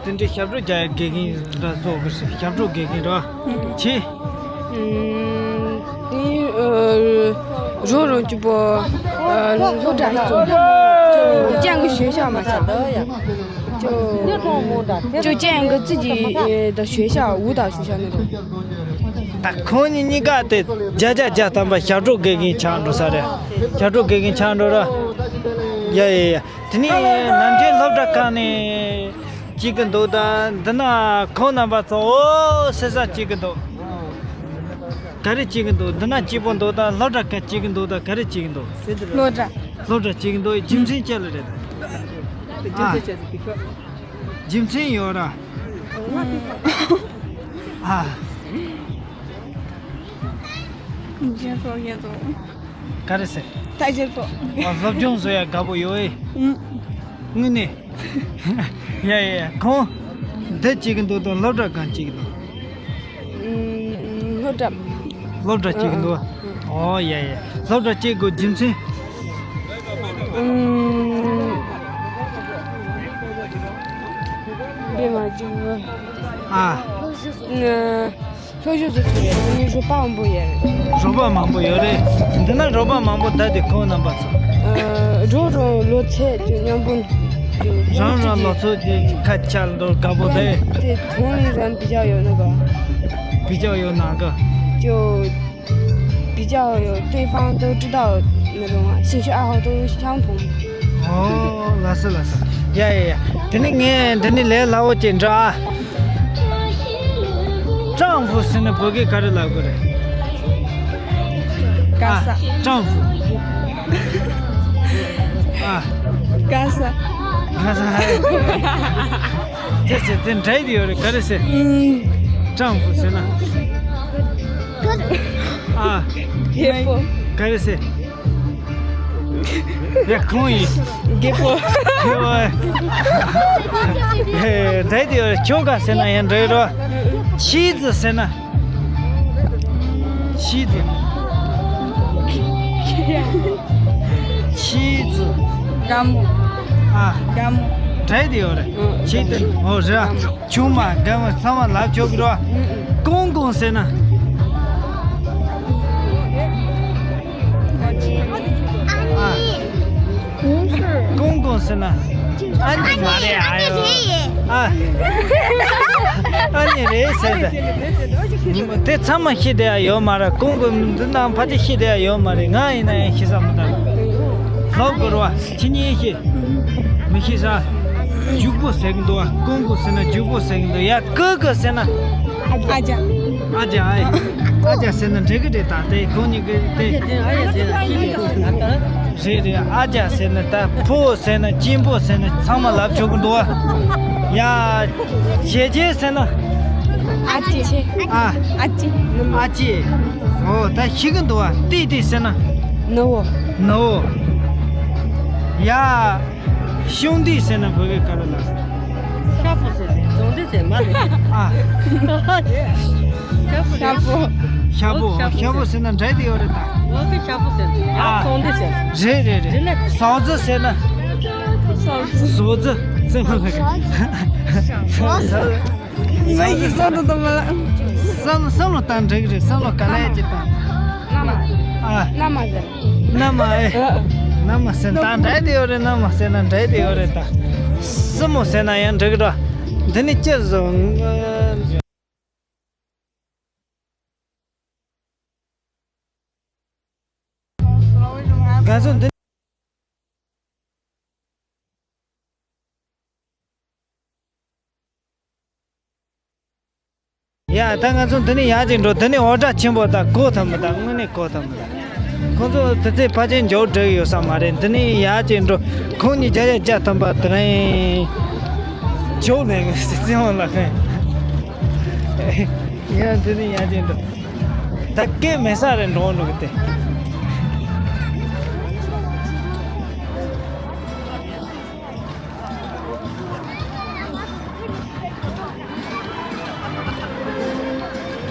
དེ་འདྲའི་ཞབས་བྲོ་རྒྱག་ཡ་དགེ་རྒན་འདྲ་བཟོ་དགོས་ཟེར། ཞབས་བྲོ་དགེ་རྒན་རེད་བ། ཆེ། ཨུམ། ཨ། རོ་རོ་གཅིག་པོ། ཨ། སློབ་གྲྭ་ཚོ། ཅང་གི་学校嘛ཅང་། 就就建一个自己的学校，舞蹈学校那种。ད་ཁོང་གཉིས་གཉིས་ཀ་དེ་བརྒྱ་ཆ་བརྒྱ་ཐམ་པ་ཞབས་བྲོ་དགེ་རྒན་ཆགས་འགྲོ་ས་རེད། ཞབས་བྲོ་དགེ་རྒན་ཆགས་འགྲོ་ར། ཡ་ཡ་ཡ། དེ་ནས་ནམ་རྒྱུན་སློབ་གྲྭ་ཁག་ནས་སྐྱིད་ཀྱི་འདུག་ད་འདི་ན་ཁོང་རྣམ་པ་ཚོ་ཨོ་ཟེར་ས་སྐྱིད་ཀྱི་འདུག་ག་རེ་སྐྱིད་ཀྱི་འདུག་འདི་ན་སྐྱིད་པོ་འདུག་ད་སློབ་གྲྭ་ཁག་སྐྱིད་ཀྱི་འདུག་ད་ག་རེ་སྐྱིད་ཀྱི་འདུག་སློབ་གྲྭ། སློབ་གྲྭ་སྐྱིད་ཀྱི་འདུག་རྒྱུ་མཚན་ཅི་ལ་རེད། རྒྱུ་མཚན་ཅི་ཟིག་གི་ཤོག་རྒྱུ་མཚན་ཡོད་ར། ཨ། རྒྱན་ཚོགས་རྒྱན་ཚོགས། ག་རེ་ཟེར། ཐ་རྒྱན་ཚོགས། ཨ། སློབ་སྦྱོང་བཟོ་ཡ་དགའ་པོ་ཡོད་ཨེ། ཨུམ། དངོས་གནས། ཡ་ཡ་ཡ། ཁོང་འདི་གཅིག་གི་འདུག་དང་སློབ་གྲྭ་གང་གཅིག་གི་འདུག་ཨུམ། སློབ་གྲྭ། སློབ་གྲྭ་གཅིག་གི་འདུག་ཨ། ཨོ་ཡ་ཡ། སློབ་གྲྭ་གཅིག་དགོས་རྒྱུ་མཚན། ཨུམ། འདི་མ་གཅིག་གི་ཨ། ཨ། སློབ་སྦྱོང་བྱེད་ཚུལ་ཡོད། ངའི་རོགས་པ་མང་པོ་ཡོད་རེད། རོགས་པ་མང་པོ་ཡོད་རེད། འདི་ན་རོགས་པ་མང་པོ་ད་དེ་ཁོང་རྣམ་པ་ཚོ། ཨ། རོགས་རོགས་ལོ་ཚད་ཀྱི་མཉམ་པོ་ཀྱི་རང་རང་ལོ་ཚོད་ཀྱི་ཁ་ཆ་འདོར་དགའ་པོ་རེད། 这同龄人比较有那个 比较有哪个 就比较有对方都知道那种啊，兴趣爱好都相同。 ཨོ། ལགས་སོ་ལགས་སོ། ཡ་ཡ་ཡ། དེ་ནི་ངས་འདི་ནི་ལས་སླ་བོ་ཅིག་འདྲ། ཀྲང་ཧྥུ་ཟེར་ན་བོད་སྐད་ག་རེ་ལབ་དགོས་རེད། ག་ས། ཨ། ཀྲང་ཧྥུ། ཨ། ག་ས། ག་ས། དེ་ཟེར་དེ་འདྲ་ཡི་ཡོད་རེད། ག་རེ་ཟེར། ཀྲང་ཧྥུ་ཟེར་ན། ཨ། རྒད་པོ། ག་རེ་ཟེར། ཡ། ཁོང་ཡིན། རྒད་པོ། རྒད་པོ། ཧེ། འདྲ་དེ་ཁྱོད་ག་ཟེར་ན་ཡང་འདྲ་རོ། ཆི་ཙི་ཟེར་ན། ཆི་ཙི། ཆི་ཙི། དགའ་མོ། ཨ། དགའ་མོ། འདྲ་དེ་ཡོད་རེད། ཆི་ཙི། ཨོ་རེད། ཆུང་མ་རྒན་མོ་ཚང་མ་ལབ་ཆོག་གི་རེད་བ། ཀོང་ཀོང་ཟེར་ན། ཨ། ཀོང་ཀོང་ཟེར་ན། ཨ་ནི་མ་རེད་ཨ་ཡོ། ཨ། ཨ་ནི་རེད་ཟེར་ད། དེ་ཚང་མ་ཤེས་བསྡད་ཡ་ཡོད་མ་རེད། ཀོང་ཀོང་འདི་ནང་ཕལ་ཆེར་ཤེས་བསྡད་ཡ་ཡོད་མ་རེད། ང་ཡིན་ན་ཡང་ཤེས་ས་མི་འདུག་ལབ་དགོས་རེད་བ། ཁྱེད་གཉིས་ཤེས། མི་ཤེས་ས། འཇུག་པོ་ཟེར་གི་འདུག་བ། ཀོང་ཀོང་ཟེར་ན་འཇུག་པོ་ཟེར་གི་འདུག་ཡ། ཀི་ཀི་ཟེར་ན། ཨ་ཅག་ཨ་ཅག་ཨ་ཡ། ཨ་ཅག་ཟེར་ན་འགྲིག་གི་རེད་ད། དེ་ཁོང་གཉིས་ཀྱི་དེ། རེད་རེད། ཨ་ཅག་ཟེར་ན་ད་ཕོ་ཟེར་ན་གཅེན་པོ་ཟེར་ན་ཚང་མ་ལབ་ཆོག་གི་འདུག་བ། ཡ། ཇེ་ཇེ་ཟེར་ན། ཨ་ཅེ། ཨ། ཨ་ཅེ། ཨ་ཅེ། ཨོ་ད་ཤི་གི་འདུག་བ། ཏི་ཏི་ཟེར་ན། ནུ་བོ། ནུ་བོ། ཡ། ཤོང་ཏི་ཟེར་ན་བོད་སྐད་ག་རེ་ལབ། ཤ་པོ་ཟེར་ཏེ་རྫོང་འདི་ཟེར་མ་རེད། ཨ། ཤ་པོ། ཤ་པོ། ཤ་པོ། ཤ་པོ་ཟེར་ན་འདྲ་དེ་ཡོད་རེད་ད། འོ་དེ་ཤ་པོ་ཟེར། ཨ། རྫོང་འདི་ཟེར། རེད་རེད་རེད། རེད་ལ། ཟོག་རྫི་ཟེར་ན། ཟོག་རྫི། ཟོག་རྫི་ཟེར་མ་ལ། ཟོག་རྫི། མ་ཡིག་བསམ་བློ་གཏོང་མ་ལ། བསམ་བསམ་བློ་བཏང་འགྲིག་རེད། བསམ་བློ་ག་ལ་ཡ་ཅིག་བཏང་། མནའ་མ། ཨ། མནའ་མ་ཟེར། མནའ་མ་ཨེ། མནའ་མ་ཟེར་ན་ད་འདྲ་དེ་ཡོད་རེད། མནའ་མ་ཟེར་ན་འདྲ་དེ་ཡོད་རེད་ད། སྲིན་མོ་ཟེར་ན་ཡང་འགྲིག་ར། འདི་ནི་ཅི་བཟོ། ང་ཚོ་འདི། ཡ་ད་ང་ཚོ་འདི་ནས་ཡར་ཅིག་འགྲོ། འདི་ནས་འོ་སྒྲ་ཆེན་པོ་ད་གོ་ཐུབ་མི་ད། དངོས་གནས་གོ་ཐུབ་མི་ད། ཁོང་ཚོ་དེ་ཚེ་ཕལ་ཆེར་མགྱོགས་འགྲོ་གི་ཡོད་ས་མ་རེད། འདི་ནས་ཡར་ཅིག་འགྲོ། ཁོང་གཉིས་བརྒྱ་ཡ་བརྒྱ་ཐམ་པ་དེ་རིང་མགྱོགས་ནས་སྲིད་སྐྱོང་ལ་ཁེངས། ཡ་འདི་ནས་ཡར་ཅིག་འགྲོ། ད་སྐད་མེད་ས་རེད། འགྲོ་འགྲོ་གི་དེ།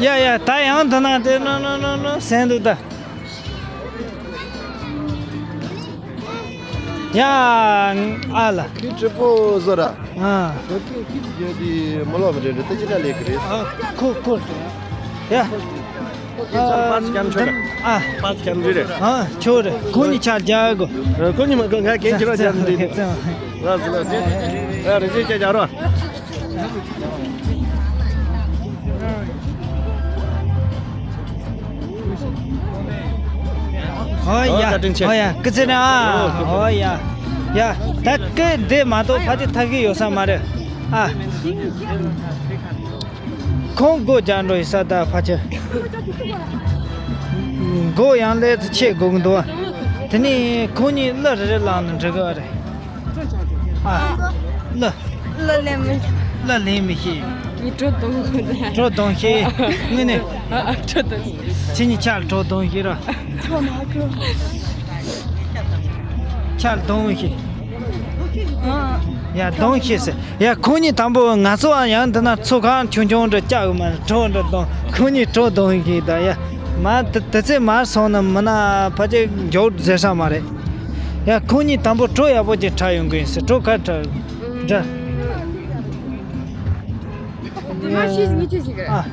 ཡ་ཡ་ད་ཡང་འདི་ན་དེ་ནོ་ནོ་ནོ་ནོ་ཟེར་འདུག་ད། ཡ། ཨ་ལ། ཁྱི་ཁྲི་པོ་བཟོ་ར། ཨ། ཁྱི་ཁྱི་ཁྱི་ཁྱི་དེ་མི་ལོ་མི་འདྲ་འདྲ་ད་ཅི་ད་ལས་ཀྱི་རེད། ཨ། ཁོ་ཁོ། ཡ། ཁྱེད་ཚང་པར་སྐྱམ་ཆོད་ར། ཨ། པར་སྐྱམ་རེད། ཨ། ཆོད་རེད། ཁོ་གཉིས་ཆ་རྒྱག་གོ། ཁོ་གཉིས་མ་གོ་ང་གན་ཁྱེད་ར་རྒྱག་འདི། ལགས་སོ་ལགས་སོ། ཨ་རེ་ཅི་ཅི་རྒྱག་རོགས། ཨོ་ཡ། ཨོ་ཡ། སྐུ་ཚེ་རིང་ཨ། ཨོ་ཡ། ཡ། ད་སྐུ་འདི་མ་གཏོགས་ཕ་ཅི་ཐག་གི་ཡོད་ས་མ་རེད་ཨ། ཁོང་སྒོ་རྒྱག་འགྲོ་ཡི་ས་ད་ཕ་ཆེ། སྒོ་ཡང་ལས་ཚེ་ཆེ་དགོས་ཀྱི་འདུག་དེ་ནས་ཁོང་གཉིས་གླུ་རེ་རེ་བླངས་ན་འགྲིག་གི་རེད། ཨ། གླུ། གླུ་ལེན་མི། གླུ་ལེན་མི་ཤེས། ངས་བྲོ་གཏོང་གི་འདུག་བྲོ་གཏོང་ཤེས། དངོས་གནས། ཨ། ཨ། བྲོ་གཏོང་ཤེས། ཁྱེད་གཉིས་ཆར་བྲོ་གཏོང་ཤེས་ར། ཆར་གཏོང་ཤེས། ཡ་གཏོང་ཤེས་ཟེར། ཡ་ཁོང་གཉིས་དང་པོ་ང་ཚོའང་ཡང་འདི་ན་ཚོ་ཁང་ཆུང་ཆུང་འདྲ་བཅག་གི་མ་རེད། བྲོ་འདྲ་གཏོང་། ཁོང་གཉིས་བྲོ་གཏོང་གི་ད་ཡ། མ་དེ་དེ་ཚེ་མར་སོང་ན་མི་ན་ཕལ་ཆེར་མགྱོགས་ཟེར་ས་མ་རེད། ཡ་ཁོང་གཉིས་དང་པོ་བྲོ་ཡག་པོ་ཅིག་འཁྲབ་ཡོང་གི་ཡིན་ཟེར། བྲོ་ག་འཁྲབ་འདྲ། ང་ཤེས་ངེས་ཅི་ཞིག་རེད། ཨ།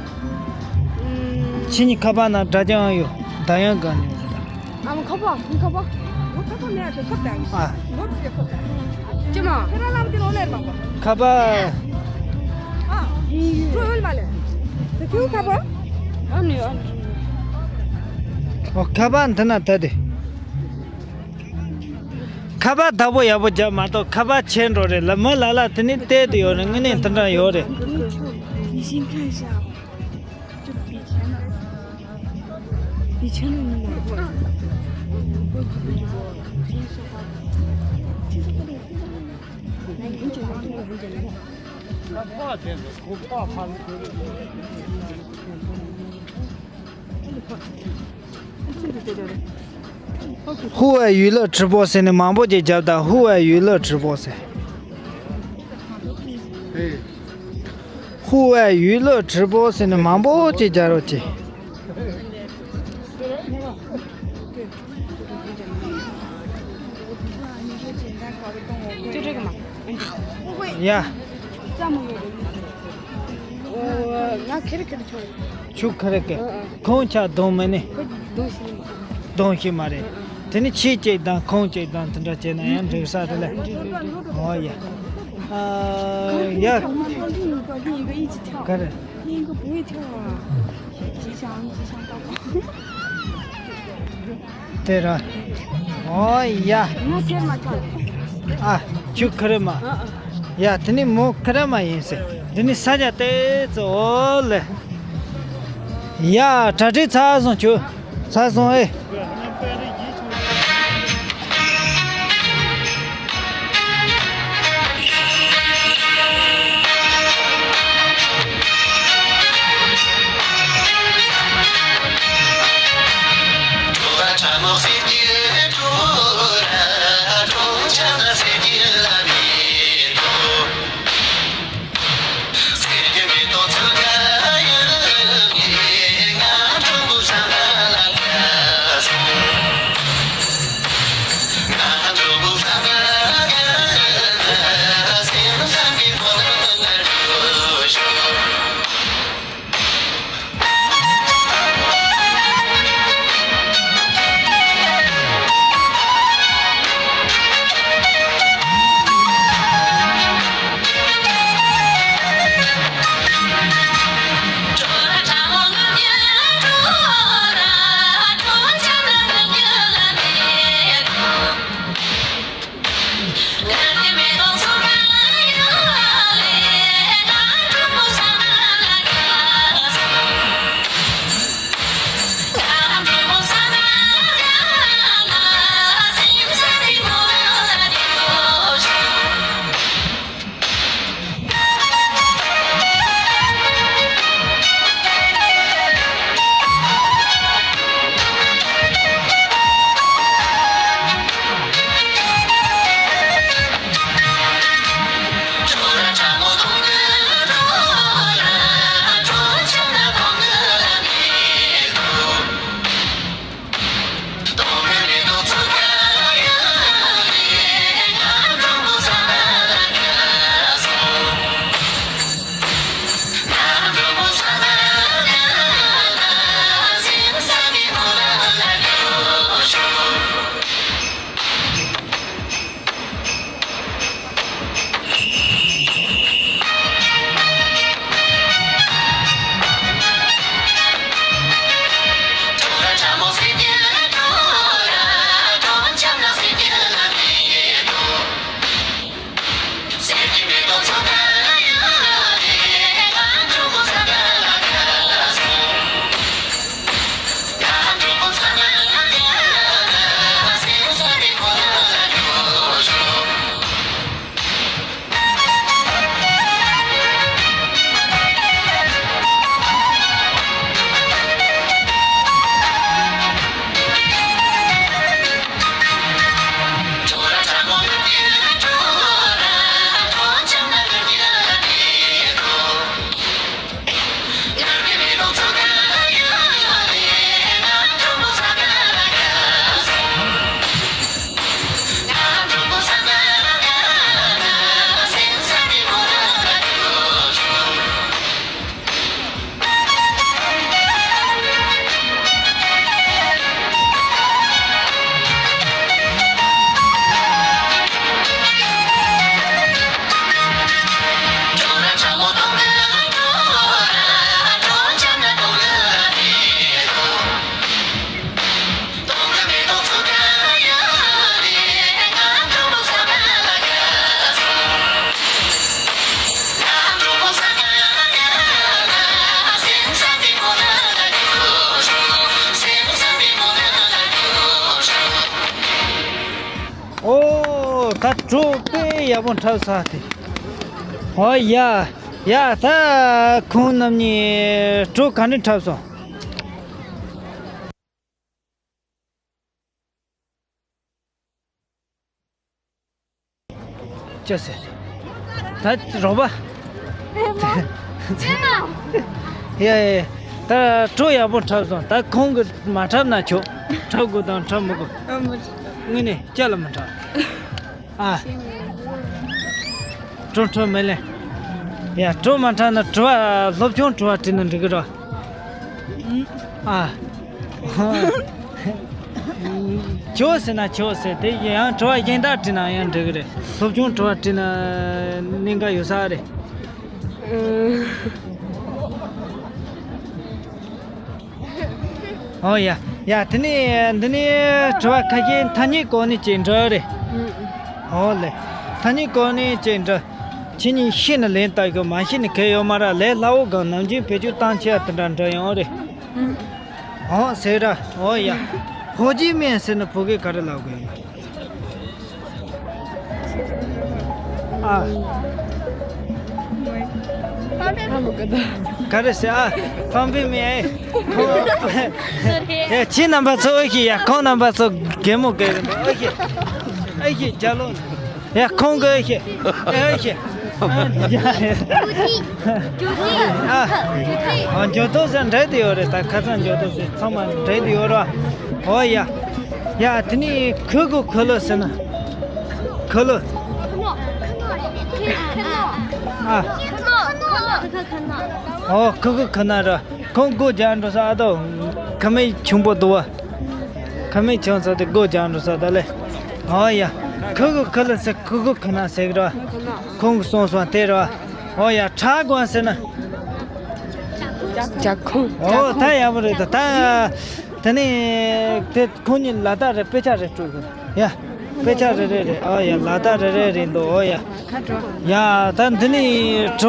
ཁྱེད་གཉིས་ཁ་པར་ནང་སྒྲ་རྐྱང་ཡོད། ད་ཡང་གང་ཡོད་རེད། ཨ་མ་ཁ་པར། ཁ་པར། ཁ་པར་མེད་ཨ། ཁ་པར་དང་། ཨ། ཁ་པར་ཅི་མ། ཁྱེད་རང་ལམ་དེ་ལོ་ལེར་མ་པ། ཁ་པར། ཨ། ཁྱོད་ཡོད་མ་ལེ། དེ་ཁྱོད་ཁ་པར། ཨ་ནི་ཨ་ནི། ཨོ་ཁ་པར་འདི་ན་ད་དེ། ཁ་པར་བདག་པོ་ཡག་པོ་རྒྱབ་མ་གཏོགས་ཁ་པར་ཆད་འགྲོ་རེད་ལ། མི་ལ་ལ་དེ་ནི་བལྟས་དུ་ཡོད་རེད། དངོས་གནས་དེ་འདྲ་ཡོད་རེད། ཧུ་ཝེ་ཡུས་ལི་ཁྲི་པོ་ཟེར་ནས་མང་པོ་ཅིག་རྒྱབ་དང་། ཧུ་ཝེ་ཡུས་ལི་ཁྲི་པོ་ཟེར། ཧུ་ཝེ་ཡུས་ལི་ཁྲི་པོ་ཟེར་ནས་མང་པོ་ཅིག་རྒྱབ་རོགས་གྱིས། ཡ། ང་ཁེར་ཁེར་ཆོག་ཆུ་ཁ་རེ་ཀེ། ཁོང་ཆ་གདོང་མི་ནི། ཁོ་གདོང་ཤི་མ། གདོང་ཤི་མ་རེད། དེ་ནི་ཁྱི་གཅིག་དང་ཁོང་གཅིག་དང་དེ་འདྲ་བྱས་ན་ཡང་འགྲིག་ས་རེད་ལ། འོ་ཡ། ཨ་ཡ། ག་རེ། དེ་ར། ཨོ་ཡ། ཨ། ཁྱོད་ཁ་རེ་མ། ཡ་དེ་ནི་མོ་ཁ་རེ་མ་ཡིན་ཟེར། དེ་ནི་ས་ཆ་དེ་ཚོ་ཨོ་ལེ། ཡ་གྲ་སྒྲིག་ཚར་སོང་། ཁྱོད་ཚར་སོང་ཨེ། ད་གྲོ་དཔེ་ཡག་པོ་འཁྲབ་ས་དེ། ཨོ་ཡ། ཡ་ད་ཁོང་རྣམ་གཉིས་གྲོ་ག་འདྲ་འཁྲབ་སོང་། ཅི་ཟེར། ད་རོགས་པ། ཡ་ཡ། ད་གྲོ་ཡག་པོ་འཁྲབ་སོང་། ད་ཁོང་གིས་མ་འཁྲབ་ན་ཆོག་འཁྲབ་དགོས་དང་འཁྲབ་མི་དགོས། དངོས་གནས་ཅི་ལ་མི་འཁྲབ། ཨ། གྲོ་འཁྲབ་མི་ལེན། ཡ་གྲོ་མ་འཁྲབ་ན་དྲི་བ་སློབ་སྦྱོང་དྲི་བ་དྲིས་ན་འགྲིག་གི་རེད། ཨ། ཆོག་ཟེར་ན་ཆོག་ཟེར། དེ་ཡང་དྲི་བ་གཞན་དག་དྲིས་ན་ཡང་འགྲིག་གི་རེད། སློབ་སྦྱོང་དྲི་བ་དྲིས་ན་གནད་འགག་ཡོད་ས་རེད། ཨོ་ཡ། ཡ་དེ་ནས་འདི་ནས་དྲི་བ་ཁ་ཤས་ཐ་སྙད་སྐོར་ནས་ཅིག་འདྲི་རེད། ཨོ་ལེ། ཐ་སྙད་སྐོར་ནས་ཅིག་འདྲི། ཁྱེད་གཉིས་ཤེས་ན་ལན་བཏབ་ཤོག་མ་ཤེས་ན་གལ་ཡོད་མ་རེད། ལས་སླ་བོ་གང་ནམ་རྒྱུན་བེད་སྤྱོད་བཏང་ཆེ་བ་དེ་འདྲ་འདྲི་ཡོང་རེད། ཨོ་ཟེར་ར། ཨོ་ཡ། ཧོ་ཅི་མིན་ཟེར་ན་བོད་སྐད་ག་རེ་ལབ་དགོས་ཡིན། ཨ། ག་རེ་ཟེར་ཨ། ཕམ་པི་མེ། ཨེ། ཁྱེད་རྣམ་པ་ཚོ་ཨེ་ཤི་ཡ། ཁོང་རྣམ་པ་ཚོ་གད་མོ་བགད་རེད་འདུག་ཨེ་ཤི། ཨེ་ཤི་རྒྱ་ལོ། ཡ་ཁོང་གི་ཨེ་ཤི། ཨེ་ཤི། ཨ། འགྱུར་ལྡོག་ཟེར་འདྲ་དེ་ཡོད་རེད། ད་ཁ་སང་འགྱུར་ལྡོག་ཟེར་ཚང་མ་འདྲ་དེ་ཡོད་རེད། ཨོ་ཡ། ཡ་དེ་ནས་ཁུ་གུ་ཁུ་ལུ་ཟེར་ན། ཁུ་ལུ། ཨ། ཨོ་ཁུ་གུ་ཁུ་ན་ར། ཁོང་སྒོ་རྒྱག་འགྲོ་ས་ཨ་དོ། ཁ་མིག་ཆུང་པོ་འདུག་བ། ཁ་མིག་ཆུང་ས་དེ་སྒོ་རྒྱག་འགྲོ་ས་ད་ལེ། ཨོ་ཡ། ཁུ་གུ་ཁུ་ལུ་ཟེར། ཁུ་གུ་ཁུ་ན་ཟེར་གི་ར། ཁོང་གི་སོང་སོང་དེ་ར། ཨོ་ཡ། ཁྲ་གོང་ཟེར་ན། ཇ་ཁུ། ཨོ་ད་ཡག་པོ་རེད། ད་ད། དེ་ནས་དེ་ཁོང་གཉིས་ལ་དྭགས་རེད། དཔེ་ཆ་རེ་སྤྲོད་དགོས། ཡ། དཔེ་ཆ་རེ་རེ་རེད། ཨོ་ཡ། ལ་དྭགས་རེ་རེ་རེད་འདུག་ཨོ་ཡ། ཡ་ད་འདི་ནས།